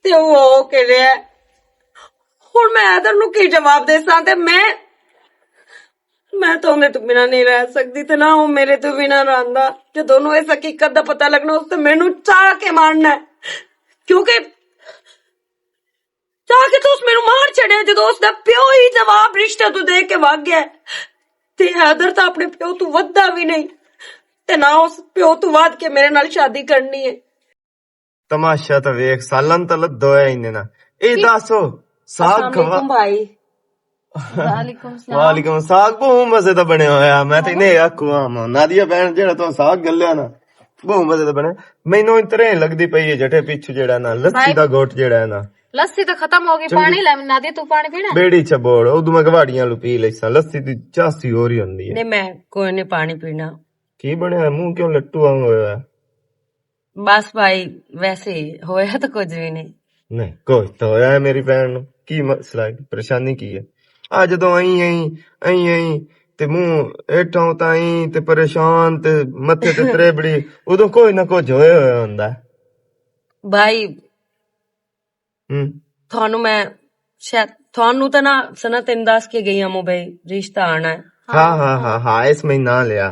تے او ہو کے رہیا۔ ہن میں حیدر نوں کی جواب دے ساں؟ تے میں، میں تاں اوندے توں بنا نہیں رہ سکدی، تے نہ او میرے توں بنا رہندا۔ جدوں نوں اس حقیقت دا پتہ لگنا، اس تے مینوں چاہ کے مارنا ہے۔ کیونکہ چاہ کے تو اس مینوں مار چھڑیا، جدوں اس دا پیو ہی جواب رشتے تو دے کے وگ گیا ہے۔ تے حیدر تاں اپنے پیو تو وددا بھی نہیں، تے نہ اس پیو تو ود کے میرے نال شادی کرنی ہے۔ تماشا تاں ویکھ، سالن تاں لدو ہے انہیں نا۔ اے دسو، ساگ السلام کھوا- علیکم بھائی۔ وعلیکم السلام۔ وعلیکم السلام۔ ساگ بہت مزے دا بنیا ہویا۔ میں تے انہیں آکھو آواں، نادیہ بہن جیڑا تو ساگ گلیا نا، بہت مزے دا بنیا۔ مینوں اترے لگدی پئی ہے جٹے پچھو جیڑا نا، لسی بھائی، دا گھوٹ جیڑا ہے نا۔ لسی تو ختم ہو گئی، چنگی۔ پانی لے نادیہ، تو پانی پینا؟ بیڑی چ بوڑ، ادو میں گواڑیاں لو پی لیساں، لسی دی چاسی ہو رہی ہوندی ہے۔ نہیں، میں کوئی نہیں پانی پینا۔ کی بنیا ہے؟ منہ کیوں لٹو آنگ ہویا ہے؟ بس بھائی، ویسے ہی ہویا تو کچھ بھی نہیں۔ نہیں، کچھ تو ہویا ہے میری بہن نو۔ کی مسئلہ ہے؟ پریشانی کی ہے؟ آ جدوں ائیں ائیں، ائیں ائیں، تے منہ ہیٹھوں تائیں تے پریشان تے متھے تے تریبڑی، ادوں کوئی نہ کچھ ہویا ہویا ہوندا ہے۔ بھائی، ہوں۔ تھانوں میں شاید، تھانوں تے نہ سنا تین دس کے گئی ہوں بھائی، رشتہ آنا ہے۔ ہاں، ہاں، ہاں، ہاں، اس میں نہ لیا۔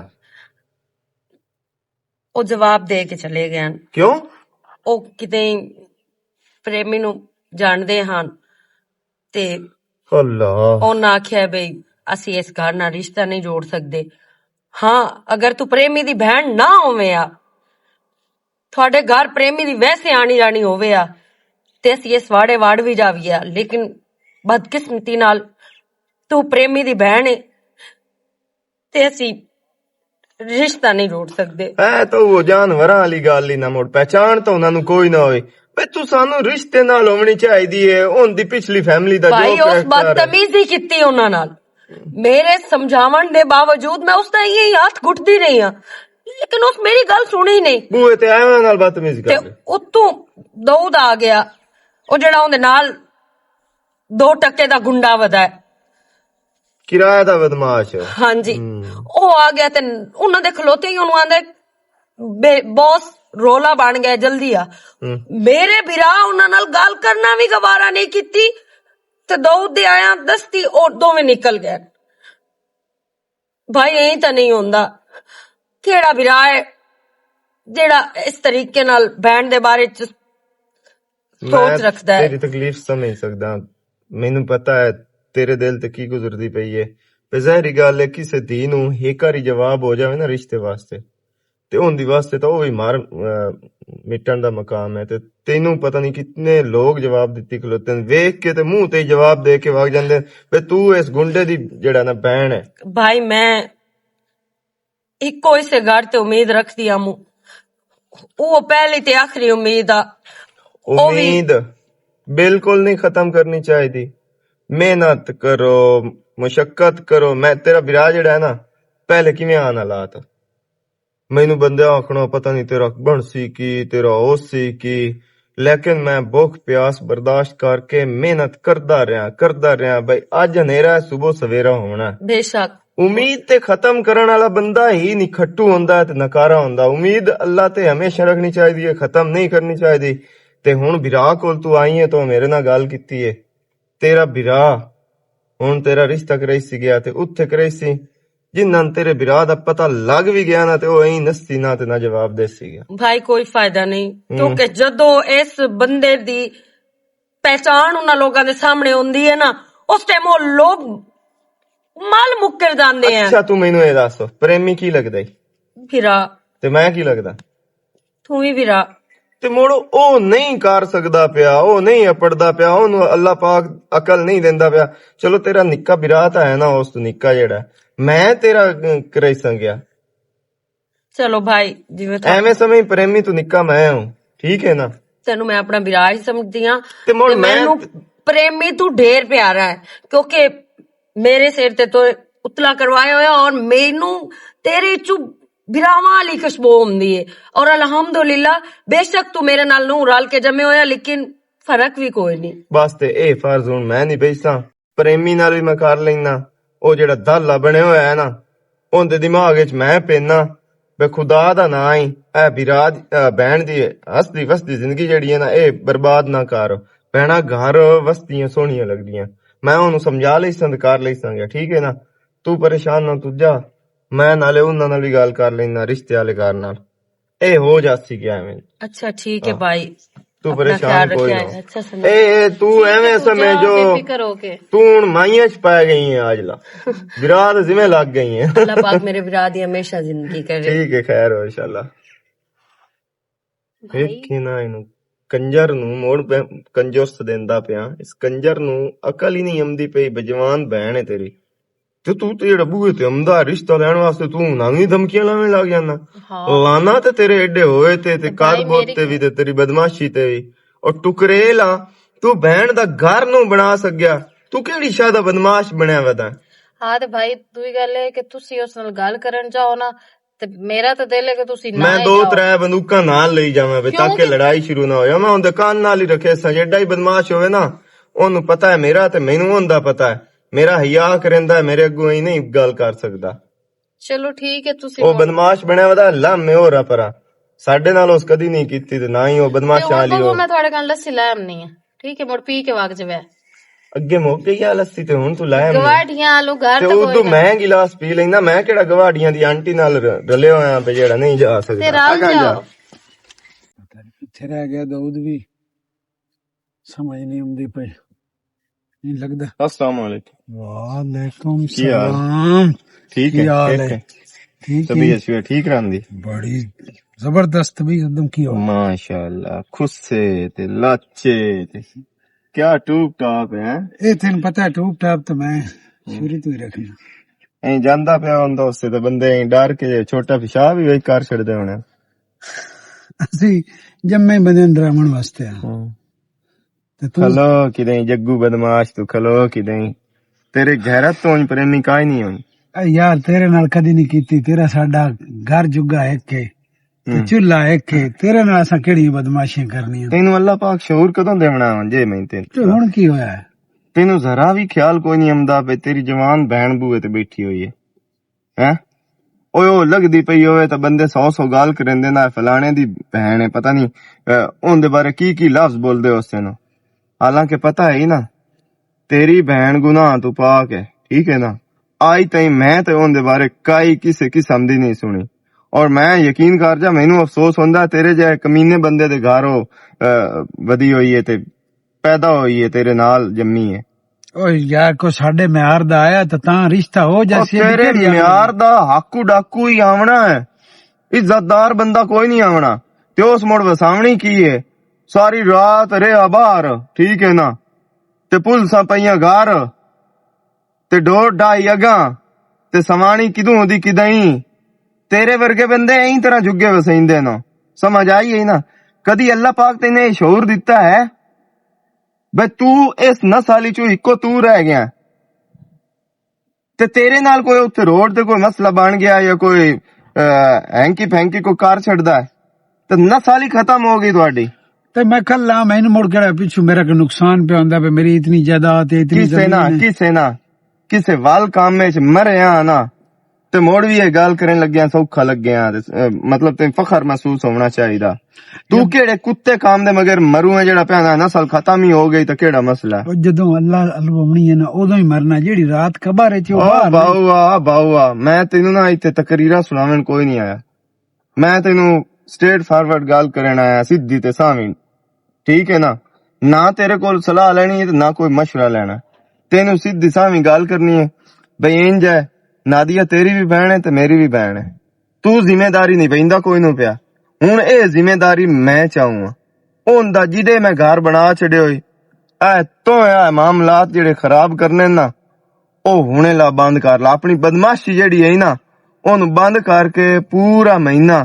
او جواب دے کے چلے گئے ہن۔ کیوں؟ او کتے پریمی نو جاندے ہن تے اللہ۔ انہاں آکھیا بھئی اسی اس گھر نال رشتہ نہیں جوڑ سکدے۔ ہاں، اگر تو پریمی دی بہن نہ ہووے آ، تھوڑے گھر پریمی دی ویسے آنی جانی ہووے آ، تے اسی اس واڑے واڑ وی جاوی آ، لیکن بدقسمتی نال تو پریمی دی بہن ہے، تے اسی رشتہ نہیں جوڑ سکدے۔ اے تو وہ جانوراں والی گل ہی نہ مڑ، پہچان تو انہاں نوں کوئی نہ ہوئے۔ بے تو سانو رشتے نال ہونی چاہیدی ہے، ان دی پچھلی فیملی دا جو بھائی، اس کرائٹر ہے۔ بدتمیزی کیتی انہاں نال۔ میرے سمجھاون دے باوجود میں اس دا یہ ہاتھ گھٹدی رہی ہاں، لیکن اس میری گل سنی نہیں۔ بوئے تے آئے انہاں نال بدتمیزی تے کر لے۔ اتوں داؤد آ گیا، او جڑا اوندے نال دو ٹکے دا گنڈا ودا ہے۔ کرایہ دا بدمعاش ہے۔ ہاں جی۔ ہم۔ او آ گیا تے انہاں دے کھلوتے ہی انہوں آندے، "بے-، باس، رولا بن گیا، جلدی آ۔" ہم۔ میرے بھرا انہاں نال گل کرنا وی گوارا نہیں کیتی تے داؤد دے آیا دستی او دوویں نکل گئے۔ بھائی، اینج تاں نہیں ہوندا۔ کیڑا بھرا ہے جیڑا اس طریقے نال بہن دے بارے چ میں سوچ رکھدا ہے؟ تیری تکلیف سمجھ سکدا۔ مینوں پتہ ہے تیرے دل تے کی گزردی پئی ہے۔ تے ظاہری گل ہے، کسے دھی نوں ایک واری جواب ہو جاوے نا رشتے واسطے، تے اون دی واسطے تاں او وی مار، آ، مٹن دا مقام ہے۔ تے تینوں پتہ نہیں کتنے لوگ جواب دتی کھلوتے ہیں۔ ویکھ کے تے منہ تے ہی جواب دے کے وگ جاندے ہیں، "بے تو اس گنڈے دی جڑا نا بہن ہے۔" بھائی، میں اکو اسے گھر تے امید رکھدی ہاں۔ او پہلی تے آخری امید آ۔ او وی امید بالکل نہیں ختم کرنی چاہیدی۔ محنت کرو، مشقت کرو۔ میں تیرا برا جڑا ہے نا، پہلے کیویں آن حالات؟ مینوں بندے آکھنا، "پتہ نہیں تیرا بن سی کی، تیرا ہو سی کی۔" لیکن میں بھوک پیاس برداشت کر کے محنت کردا رہیا، کردا رہیا۔ بھائی، اج ہنیرا ہے، صبح سویرا ہونا ہے۔ بے شک۔ امید تے ختم کرن والا بندہ ہی نکھٹو ہوندا ہے تے نکارا ہوندا۔ امید اللہ تے ہمیشہ رکھنی چاہیدی ہے، ختم نہیں کرنی چاہیدی۔ تے ہن بھرا کول تو آئی ہے، تو میرے نال گل کیتی ہے۔ تیرا بھرا ہن تیرا رشتہ کرائی سی گیا تے اتھے کرائی سی۔ جنہاں تیرے بھرا دا پتہ لگ وی گیا نا، تے او ایں نستی نہ تے نہ جواب دے سی گیا۔ بھائی، کوئی فائدہ نہیں، ہوں۔ کیونکہ جدوں اس بندے دی پہچان انہاں لوکاں دے سامنے ہوندی ہے نا، اس ٹائم او لوگ مال مکر جاندے ہیں۔ اچھا، تو مینوں اے دس، پریمی کی لگدا ای؟ بھرا۔ تے میں کی لگدا؟ تو ہی بھرا۔ تے مڑ او نہیں کر سکدا پیا، او نہیں اپڑدا پیا، اونوں اللہ پاک عقل نہیں دیندا پیا۔ چلو، تیرا نکا بھرا تاں ہے نا، اس تو نکا جیڑا، میں تیرا کرائی سنگیا۔ چلو بھائی، جویں تھا ایویں سمجھ، پریمی تو نکا میں ہوں، ٹھیک ہے نا؟ تینوں میں اپنا بھرا ہی سمجھدی ہاں۔ تے مڑ تے میں مینوں پریمی تو ڈھیر پیارا ہے، کیونکہ میرے سر تے تو اتلا کروایا ہویا اور مینوں تیرے چوں بھراواں والی خوشبو ہوندی ہے۔ اور الحمدللہ، بے شک تو میرے نال نوں رل کے جمے ہویا، لیکن فرق بھی کوئی نہیں۔ بس تے اے فرض ہن میں نہیں بیساں، پریمی نال بھی میں کر لینا۔ او جڑا دالا بنے ہویا ہے نا، اون دے دماغ وچ میں پینا، بے خدا دا نام ہی، اے برا دی، اے بہن دی ہستی وستی زندگی جڑی ہے نا، اے برباد نہ کر۔ بہنا گھر وستیاں سوہنیاں لگدیاں۔ میں اونوں سمجھا لئی سند کر لئی سنگیا، ٹھیک ہے نا؟ تو پریشان نہ تو جا، میں نالے انہاں نال بھی گل کر لینا، رشتے والے گھر نال۔ اے ہو جاسی گیا ایویں۔ اچھا، ٹھیک ہے ہاں۔ بھائی۔ تو اپنا پریشان خیال کوئی رکھیا نہ۔ ہے۔ اچھا سمجھ۔ اے، اے، تو ٹھیک ہے، ایویں تو جاؤ سمجھو۔ بے فکر ہو کے۔ تو ہن مائیاں چ پا گئی ہیں آج لا۔ برا تے ذمہ لگ گئی ہیں۔ اللہ پاک میرے برا دی ہمیشہ زندگی کرے۔ ٹھیک ہے، خیر ہو انشاءاللہ۔ بھائی۔ ویکھی نہ اینوں، کنجر نوں موڑ پہ کنجوس دیندا پیا۔ اس کنجر نوں عقل ہی نہیں آمدی پئی، بجوان بہن ہے تیری۔ تے تو تے جڑا بوئے تے آمدا رشتہ لین واسطے تو نامی دھمکیاں لاویں لگ جانا۔ ہاں۔ لانا تے تیرے ایڈے ہوئے تے، تے تے کد بھائی بوت میری تے وی تے تیری بدمعاشی تے وی۔ اور ٹکرے لا، تو بہن دا گھر نوں بنا سکیا، تو کیڑی شاہ دا بدمعاش بنیا ودا؟ ہاں تے بھائی، دوئی گل ہے کہ تسی اس نال گل کرن جاؤ نا، تے میرا تے دل ہے کہ تسی نہ میں ہی دو جاؤ۔ ترے بندوقاں نال لئی جاواں وے، کیوں تاکہ کہ لڑائی شروع نہ ہویا۔ میں اون دے کان نال ہی رکھے ساں، جیڈا ہی بدمعاش ہوئے نا، اونوں پتہ ہے میرا تے مینوں اون دا پتہ ہے۔ میرا حیا کریندا ہے، میرے اگوں ہی نہیں گل کر سکدا۔ چلو ٹھیک ہے، تسی او بولو۔ بدمعاش بنیا ودا لم میں ہو رہا پرا۔ ساڈے نال اس کدی نہیں کیتی تے نہ ہی او بدمعاش تے ہن والی بابو ہو۔ میں تھوڑے کول لسی لائم نہیں ہے۔ ٹھیک ہے، مڑ پی کے وقت جوے۔ اگے مک گئی آ لسی تے ہن تو لائم نہیں۔ گواڈیاں آلو گھر تے تو ادو کوئی نہ۔ میں گلاس پی لینا، میں کیڑا گواڈیاں دی آنٹی نال ر-، رلے ہویا پہ جیڑا نہیں جا سکدا۔ تے رل آگا جاؤ۔ جا۔ پتہ نہیں کتھے رہ گیا داؤد بھی۔ سمجھ نہیں آمدی پئی۔ نہیں لگدا۔ السلام علیکم۔ وعلیکم کی حال؟ السلام۔ ٹھیک کی ہے، حال ٹھیک ہے؟ ہے۔ ٹھیک ہے۔ طبیعت شبیعت ٹھیک رہندی؟ بڑی زبردست طبیعت، ایک دم کی ہو۔ ماشاءاللہ، خسے تے لاچے تے کیا ٹوپ ٹاپ ہے۔ اے تینوں پتہ ہے، ٹوپ ٹاپ تے میں شروع تو ہی رکھنا۔ ایں جاندا پیا ہوندا اس تے بندے ایں ڈر کے چھوٹا پیشاب ہی وہی کر چھڑدے ہونے۔ اسی جمے بندے ڈراون واسطے ہاں۔ ہاں۔ تے تو کھلو کدیں جگو بدماش، تو کھلو کدیں۔ تیرے غیرت تو ہی پرینی کائی نہیں ہوئی۔ اے یار، تیرے نال کدی نہیں کیتی، تیرا ساڈا گھر جگا ایک ہے، تے ہوں۔ چولہا ایک ہے، تیرے نال اساں کیڑی بدماشیاں کرنیاں؟ تینوں اللہ پاک شعور کدوں دیونا جے میں تینوں؟ تے ہن کی ہویا ہے؟ تینوں ذرا بھی خیال کوئی نہیں آمدا پے تیری جوان بہن بوئے تے بیٹھی ہوئی ہے۔ ہیں؟ اوئے او لگدی پئی ہوئے تے بندے سو سو گال کریندے نا، فلانے دی بہن ہے، پتہ نہیں، اے، اون دے بارے کی کی لفظ بول دے اس نو۔ حالانکہ پتہ ہے ہی نا، تیری بہن گناہ تو پاک ہے، ٹھیک ہے نا؟ آئی تائیں میں تے اون دے بارے کائی کسے قسم دی نہیں سنی۔ اور میں یقین کر جا، مینوں افسوس ہوندا تیرے جے کمینے بندے دے گھر ہو، اے، ودی ہوئی ہے تے پیدا ہوئی ہے، تیرے نال جمی ہے۔ او یار، کوئی ساڈے معیار دا آیا تے تاں رشتہ ہو او جاسی، ایڈی تیرے کیڑی گل ہے؟ معیار دا ہاکو ڈاکو ہی آونا ہے، عزت دار بندہ کوئی نہیں آونا۔ تے اس مڑ وساونی کی ہے؟ ساری رات رہیا باہر، ٹھیک ہے نا؟ تے پولیساں پئیاں گھر، تے ڈور ڈائی اگاں، تے سوانی کدوں ہوندی کدائیں؟ تیرے ورگے بندے ایں طرح جھگے وسیندے نو۔ سمجھ آئی ہے نا؟ کدی اللہ پاک تینے یہ شعور دتا ہے؟ بے تو اس نسل چوں اکو تو رہ گیا۔ تے تیرے نال کوئی اتھے روڈ تے کوئی مسئلہ بن گیا یا کوئی، آ، ہینکی پھینکی کوئی کار چھڑدا ہے، تے نسل ہی ختم ہو گئی تہاڈی۔ تے میں کل آ، میں مڑ کے پچھو میرا کوئی نقصان پہ ہوندا پہ، میری اتنی جائیداد ہے، اتنی کسے نہ، زمین ہے۔ کسے نہ، کسے ول کام وچ مرے آ نا، تے مڑ بھی یہ گل کرن لگیا، سوکھا لگیا، تے، آ، مطلب تے فخر محسوس ہونا چاہیدا۔ تو کیڑے کتے کام دے مگر مرو ہے جڑا پیا نسل ختم ہی ہو گئی، تے کیڑا مسئلہ ہے؟ او جدوں اللہ الومنی ہے نا، اودوں ہی مرنا، جیڑی رات قبر وچ او او باہر نہیں۔ باؤ آ، باؤ آ، میں تینوں نہ ایتھے تقریراں سناون کوئی نہیں آیا۔ میں تینوں سٹریٹ فارورڈ گل کرن آیا، سیدھی تے سامین۔ ٹھیک ہے نا؟ نہ تیرے کول صلاح لینی ہے تے نہ کوئی مشورہ لینا۔ تینوں سیدھی سامین گل کرنی ہے۔ بھئی انج ہے، نادیہ تیری بھی بہن ہے تے میری بھی بہن ہے۔ تو ذمہ داری نہیں پیندا کوئی نو پیا۔ ہن اے ذمہ داری میں چاہوں ہاں۔ ہن دا جدے میں گھر بنا چھڈے ہوئی، اے تو اے معاملات جڑے خراب کرنے نا، او ہنے لا بند کر لا۔ اپنی بدمعاشی جڑی ہے نا، اونوں بند کر کے پورا مہینہ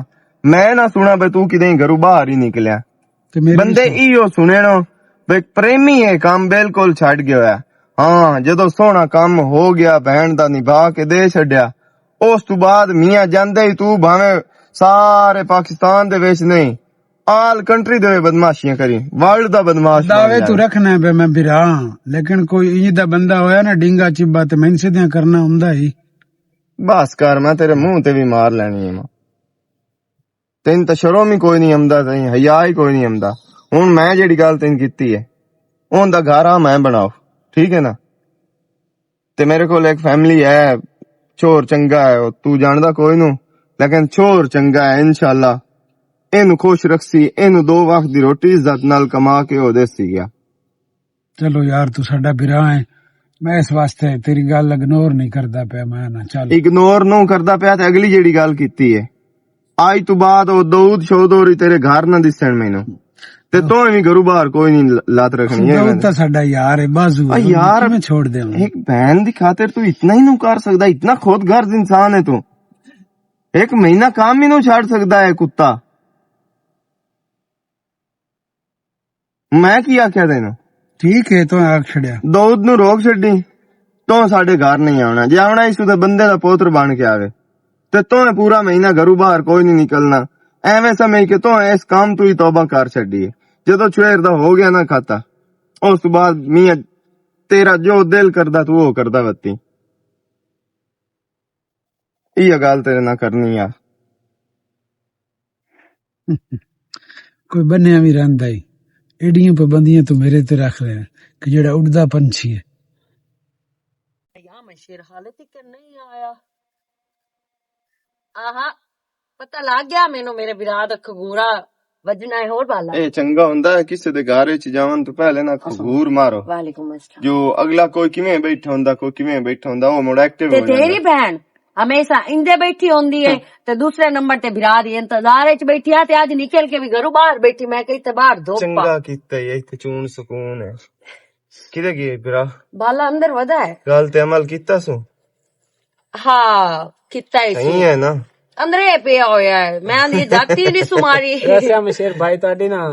میں نہ سنا بے تو کدے گھروں باہر ہی نکلیا۔ تے میری بندے ایہو سننو بے پریمی اے کام بالکل چھڈ گیا ہویا۔ ہاں، جدوں سوہنا کم ہو گیا، بہن دا نبھا کے دے چھڈیا، اس تو بعد میاں جاندے ہی تو بھاویں سارے پاکستان دے وچ نہیں، آل کنٹری دے بدمعاشیاں کری، ورلڈ دا بدمعاش بن دعوے تو جائے۔ رکھنا پہ میں بھرا، لیکن کوئی انج دا بندہ ہویا نا ڈینگا چبا تے میں سدھیاں کرنا ہوندا ہی۔ بس کر، میں تیرے منہ تے بھی مار لینی ہے ماں۔ تین تے شرم ہی کوئی نہیں آمدا، تین حیا ہی کوئی نہیں آمدا۔ ہن میں جیڑی گل تین کیتی ہے، اون دا گھر آ میں بناؤ، ٹھیک ہے نا؟ تے میرے کول ایک فیملی ہے، چھور چنگا ہے، او تو جاندا کوئی نو، لیکن چھور چنگا ہے، انشاءاللہ اینو خوش رکھسی، اینو دو وقت دی روٹی عزت نال کما کے او دیسی گیا۔ چلو یار، تو ساڈا بھرا ہے، میں اس واسطے تیری گل اگنور نہیں کردا پیا، میں نہ چل۔ اگنور نو کردا پیا تے اگلی جیڑی گل کیتی ہے، آج تو بعد او دود شودوری تیرے گھر نہ دسن مینوں۔ تے تو ایویں گھروں باہر کوئی نہیں ل-، لات رکھنی ہے۔ دود تاں ساڈا یار ہے، بازو آ ہے، یار، کیویں چھوڑ دیواں؟ ایک بہن دی خاطر تو اتنا ہی نو کر سکدا، اتنا خود غرض انسان ہے تو۔ ایک مہینہ کام ہی نو چھڈ سکدا ہے کتا۔ میں کی آکھیا تینوں؟ ٹھیک ہے، تو آکھ چھڑیا۔ داؤد نو روک چھڈی، تو ساڈے گھر نہیں آونا۔ جے آونا، اس تے بندے دا پوتر بن کے آوے۔ تے تو پورا مہینہ گھروں باہر کوئی نہیں نکلنا۔ ایویں سمجھ کے تو اس کام تو ہی توبہ کر چھڈی ہے۔ جدوں شوہر دا ہو گیا نا کھاتا، اس تو بعد میاں تیرا جو دل کردا تو وہ کردا وتی۔ یہ گل تیرے نہ کرنی آ۔ کوئی بنیا بھی رہندا ہی، ایڈیاں پابندیاں تو میرے تے رکھ رہے ہیں کہ جڑا اڑدا پنچھی ہے۔ یا میں شیر حالے تک نہیں آیا۔ آہا، پتہ لگ گیا مینوں میرے برا دا کھگورا وجنا ہے۔ ہور بالا؟ اے چنگا ہوندا ہے کسے دے گھر وچ جاون تو پہلے نہ کھگور مارو۔ وعلیکم السلام۔ جو اگلا کوئی کیویں بیٹھا ہوندا، کوئی کیویں بیٹھا ہوندا، او مڑ ایکٹیو تے ہو جاندا۔ تیری بہن ہمیشہ اندے بیٹھی ہوندی ہے، تے دوسرے نمبر تے بھرا دی انتظار وچ بیٹھی آ، تے اج نکل کے بھی گھروں باہر بیٹھی، میں کہی تے باہر دھوپ آ۔ چنگا کیتا ہے، ایتھے چون سکون ہے۔ کدے گئے بھرا؟ بالا اندر ودا ہے۔ گل تے عمل کیتا سو؟ ہاں، کیتا ہی سو۔ صحیح ہے نا؟ اندر ہی پیا ہویا ہے، میں آندی جاتی نہیں سماری۔ ویسے ہم شیر بھائی تہاڈی نا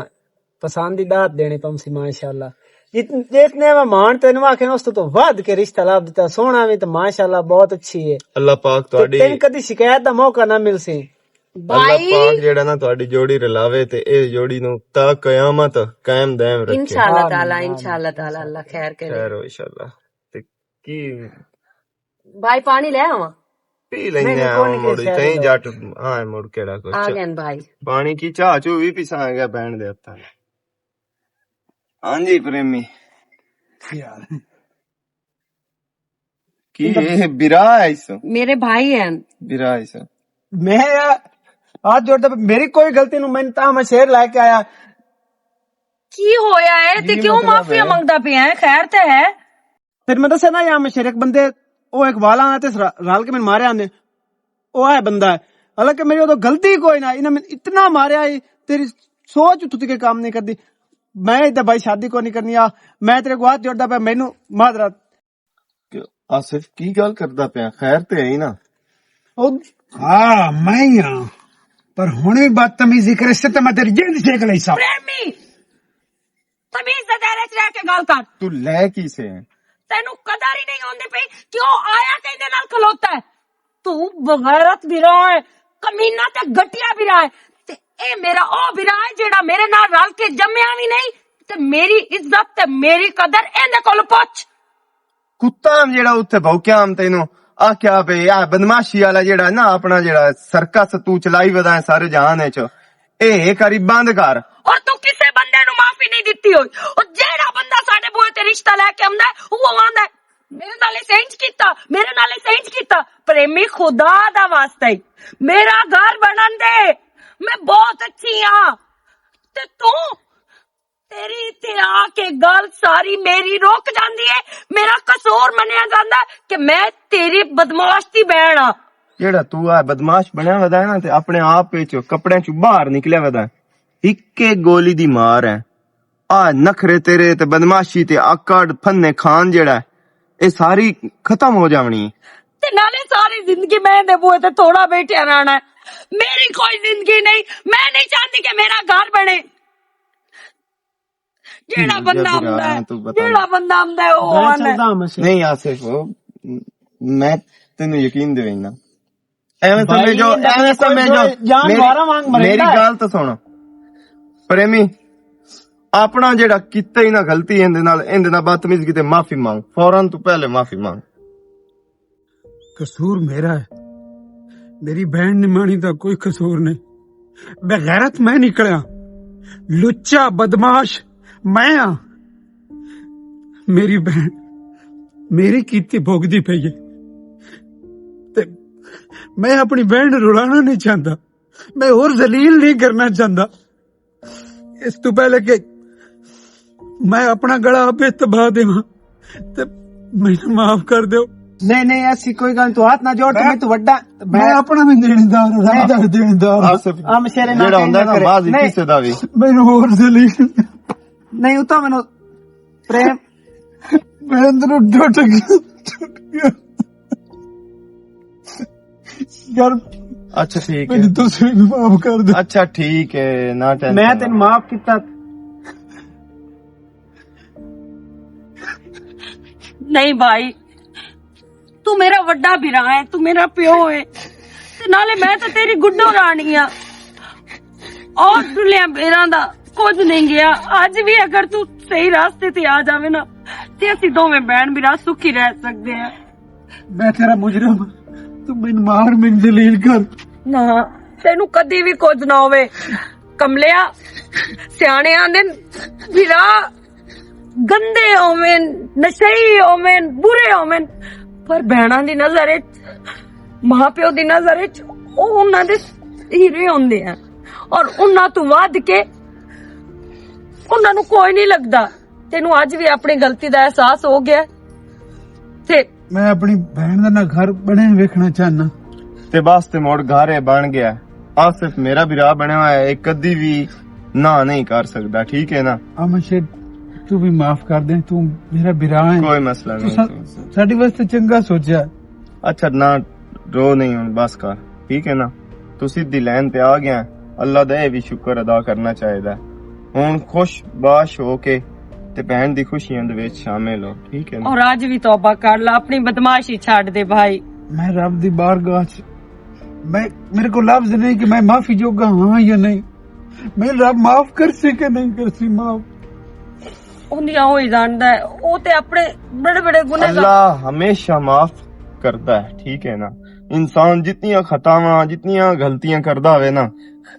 پسند دی داد دینی پم سی، ماشاءاللہ۔ جت-، جتنے مہمان تینوں آکھے نا، اس تو ود کے رشتہ لب دتا، سونا بھی تو ماشاءاللہ بہت اچھی ہے۔ اللہ پاک تے تہاڈی تین کدی شکایت دا موقع نہ مل سی۔ اللہ بھائی۔ پاک جیڑا نا تہاڈی جوڑی رلاوے تے اے جوڑی نو تا قیامت قائم دائم رکھے۔ انشاءاللہ تعالی، آمین۔ انشاءاللہ تعالی، اللہ خیر کرے۔ خیر ہو انشاءاللہ۔ تے کی بھائی، پانی لے آواں؟ پی لینے نہیں، نہیں، آ، کوئی نہیں، مڑ خیر تئیں ہو۔ جٹ، ہاں، مڑ کیڑا کچھ۔ آ گئے بھائی۔ پانی کی چاہ چو بھی پیسا آ گیا بہن دے ہتھاں۔ ہاں جی، پریمی۔ یار۔ کی اے برا ہے اس؟ میرے بھائی ہیں۔ برا ہے اس۔ میں یار، ہاتھ جوڑدا پیا، میری کوئی غلطی نہیں، میں تاں میں شیر لے کے آیا۔ کی ہویا ہے تے یہ کیوں مطلب معافی ہے۔ منگدا پیا ہے؟ خیر تے ہے۔ پھر میں دسیا نا، یا میں شیر ایک بندے، او ایک والا آنا تے س-، رل کے میں ماریا نے۔ او ہے بندہ ہے۔ حالانکہ میری ادو غلطی کوئی نہ، انہاں میں اتنا ماریا ہے، تیری سوچ اتھوں تک کام نہیں کردی۔ میں ادھر بھائی شادی کو نہیں کرنی آ، میں تیرے کو ہاتھ جوڑدا پیا، مینوں معذرت۔ کہ آصف کی گل کردا پیا؟ خیر تے ہے ہی نا۔ او ہاں، میں ہی ہاں۔ پر ہن بھی بدتمیزی کرے، اس تے میں تیری جند چھیک لئی سا۔ پریمی، تمیز دے دائرے چ رہ کے گل کر۔ تو لے کی سے؟ تینوں قدر ہی نہیں ہوندی پئی کہ او آیا کہیں دے نال کھلوتا ہے۔ تو بغیرت بھی رہا ہے، کمینہ تے گٹیا بھی رہا ہے۔ تے اے میرا او بھی رہا ہے جیڑا میرے نال رل کے جمیا بھی نہیں، تے میری عزت تے میری قدر ایندے کول پوچھ۔ کتا ہم جیڑا اتھے بھوکیا ہم تینوں آکھیا پے، آ بدمعاشی والا جیڑا ہے نا، اپنا جیڑا سرکس تو چلائی ودا ہے سارے جہان وچ، اے ایک واری بند کر۔ اور تو کسے بندے نو معافی نہیں دتی ہوئی۔ اور جیڑا بندہ ساڈے بوئے تے رشتہ لے کے آندا ہے، وہ آندا ہے، "میرے نال اس انج کیتا، میرے نال اس انج کیتا۔" پریمی، خدا دا واسطہ ہی میرا گھر بنن دے، میں بہت اچھی ہاں۔ تے تو تیری اتھے آ کے گل ساری میری رک جاندی ہے۔ میرا قصور منیا جاندا ہے کہ میں تیری بدمعاش دی بہن آ۔ جیڑا تو آ بدمعاش بنیا ودا ہے نا، تے اپنے آپ وچ کپڑے چوں باہر نکلیا ودا ہے۔ اکے گولی دی مار ہے۔ آ نخرے تیرے تے بدمعاشی تے آکڑ پھنے کھان جیڑا ہے، اے ساری ختم ہو جاونی ہے۔ تے نالے ساری زندگی میں دے بوئے تے تھوڑا بیٹھیا رہنا ہے۔ میری کوئی زندگی نہیں، میں نہیں چاہندی کہ میرا گھر بنے۔ جیڑا بندہ آندا ہے، جیڑا بندہ آندا ہے، او آنا ہے۔ نہیں آصف، میں تینوں یقین دینا۔ ایویں سمجھو، ایویں سمجھو۔ میری گل تو سن۔ پریمی، اپنا جیڑا کیتا ہی نہ غلطی، ایندے نال، ایندے نال بدتمیزی کیتے معافی مانگ، فوراً تو پہلے معافی مانگ۔ قصور میرا ہے، میری بہن نمانی دا کوئی قصور نہیں۔ بغیرت میں نکلیا، لچا بدمعاش میں ہاں۔ میری بہن میری کیتی بھوگدی پئی ہے، تے میں اپنی بہن نوں رلانا نہیں چاہتا، میں اور ذلیل نہیں کرنا چاہتا۔ اس تو پہلے کہ میں اپنا گلا آپ تباہ دیواں، تے مینوں معاف کر دیو۔ نہیں، نہیں، ایسی کوئی گل، تو ہاتھ نہ جوڑ، تو میں، میں تو وڈا، میں میں اپنا بھی دیندار ہاں، میں دیندار۔ آصف، ہم شیر نہ جیڑا ہوندا نا، کرے۔ بعض ہی نہیں۔ کسے دا بھی۔ مینوں اور ذلیل۔ نہیں، اتھا مینوں پریم۔ میں اندروں ٹوٹ گیا، ٹوٹ گیا۔ یار، اچھا، ٹھیک ہے۔ میری دوسری نوں معاف کر دے۔ اچھا، ٹھیک ہے، نہ ٹینشن میں لو۔ تینوں معاف کیتا۔ نہیں بھائی، تو میرا وڈا بھرا ہے، تو میرا پیو ہے، تے نالے میں تے تیری گڈو رانی ہاں۔ اور ڈلیا بیراں دا کچھ نہیں گیا۔ اج بھی اگر تو صحیح راستے تے آ جاوے نا، تے اسی دوویں بہن بھرا سکھی رہ سکدے ہیں۔ میں تیرا مجرم، تو مین مار، مین ذلیل کر۔ نہ، تینوں کدی بھی کچھ نہ ہوے۔ کملیا، سیانے آندے نے، بھرا گندے ہوون، نشئی ہوون، برے ہوون، پر بہناں دی نظر وچ، ماں پیو دی نظر وچ، او انہاں دے ہیرے ہوندے ہیں۔ اور انہاں تو ود کے انہاں نوں کوئی نہیں لگدا۔ تینوں اج بھی اپنی غلطی دا احساس ہو گیا۔ تے میں اپنی بہن دا نہ گھر بنے ویکھنا چاہنا۔ تے بس، تے موڑ گھر ہے بن گیا۔ آصف میرا بھرا بنیا ہوا ہے، ایک کدی بھی نہ نہیں کر سکدا، ٹھیک ہے نا؟ امن شیر، تو بھی معاف کر دیں، تو میرا بھرا ہے۔ کوئی مسئلہ تو نہیں، سا-، کوئی مسئلہ نہیں۔ ساڈے واسطے چنگا سوچیا۔ اچھا، نہ رو نہیں ہن، بس کر، ٹھیک ہے نا؟ تو سیدھی لائن تے آ گیا، اللہ دا اے بھی شکر ادا کرنا چاہیدا ہے۔ ہن خوش باش ہو کے تے بہن دی خوشیاں دے وچ شامل ہو، ٹھیک ہے نا؟ اور اج بھی توبہ کر لا، اپنی بدمعاشی چھڈ دے بھائی۔ میں رب دی بارگاہ چ، میں، میرے کو لفظ نہیں کہ میں معافی جوگا ہاں یا نہیں۔ میں رب معاف کر سی کہ نہیں کر سی معاف؟ اوندیاں ہوئی جاندا ہے، او تے اپنے بڑے بڑے گناہ کر اللہ ہمیشہ معاف کردا ہے، ٹھیک ہے نا؟ انسان جتنیاں خطاواں، جتنیاں غلطیاں کردا ہوئے نا،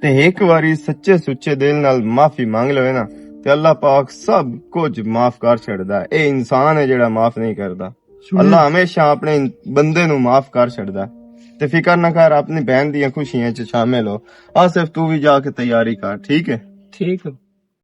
تے ایک واری سچے سچے دل نال معافی مانگ لوے نا، تے اللہ پاک سب کچھ معاف کر چھڑدا ہے۔ اے انسان ہے جڑا معاف نہیں کردا۔ اللہ ہمیشہ اپنے بندے نو معاف کر چھڑدا ہے۔ تے فکر نہ کر، اپنی بہن دیاں خوشیاں چ شامل ہو۔ آصف، تو بھی جا کے تیاری کر، ٹھیک ہے؟ ٹھیک ہے۔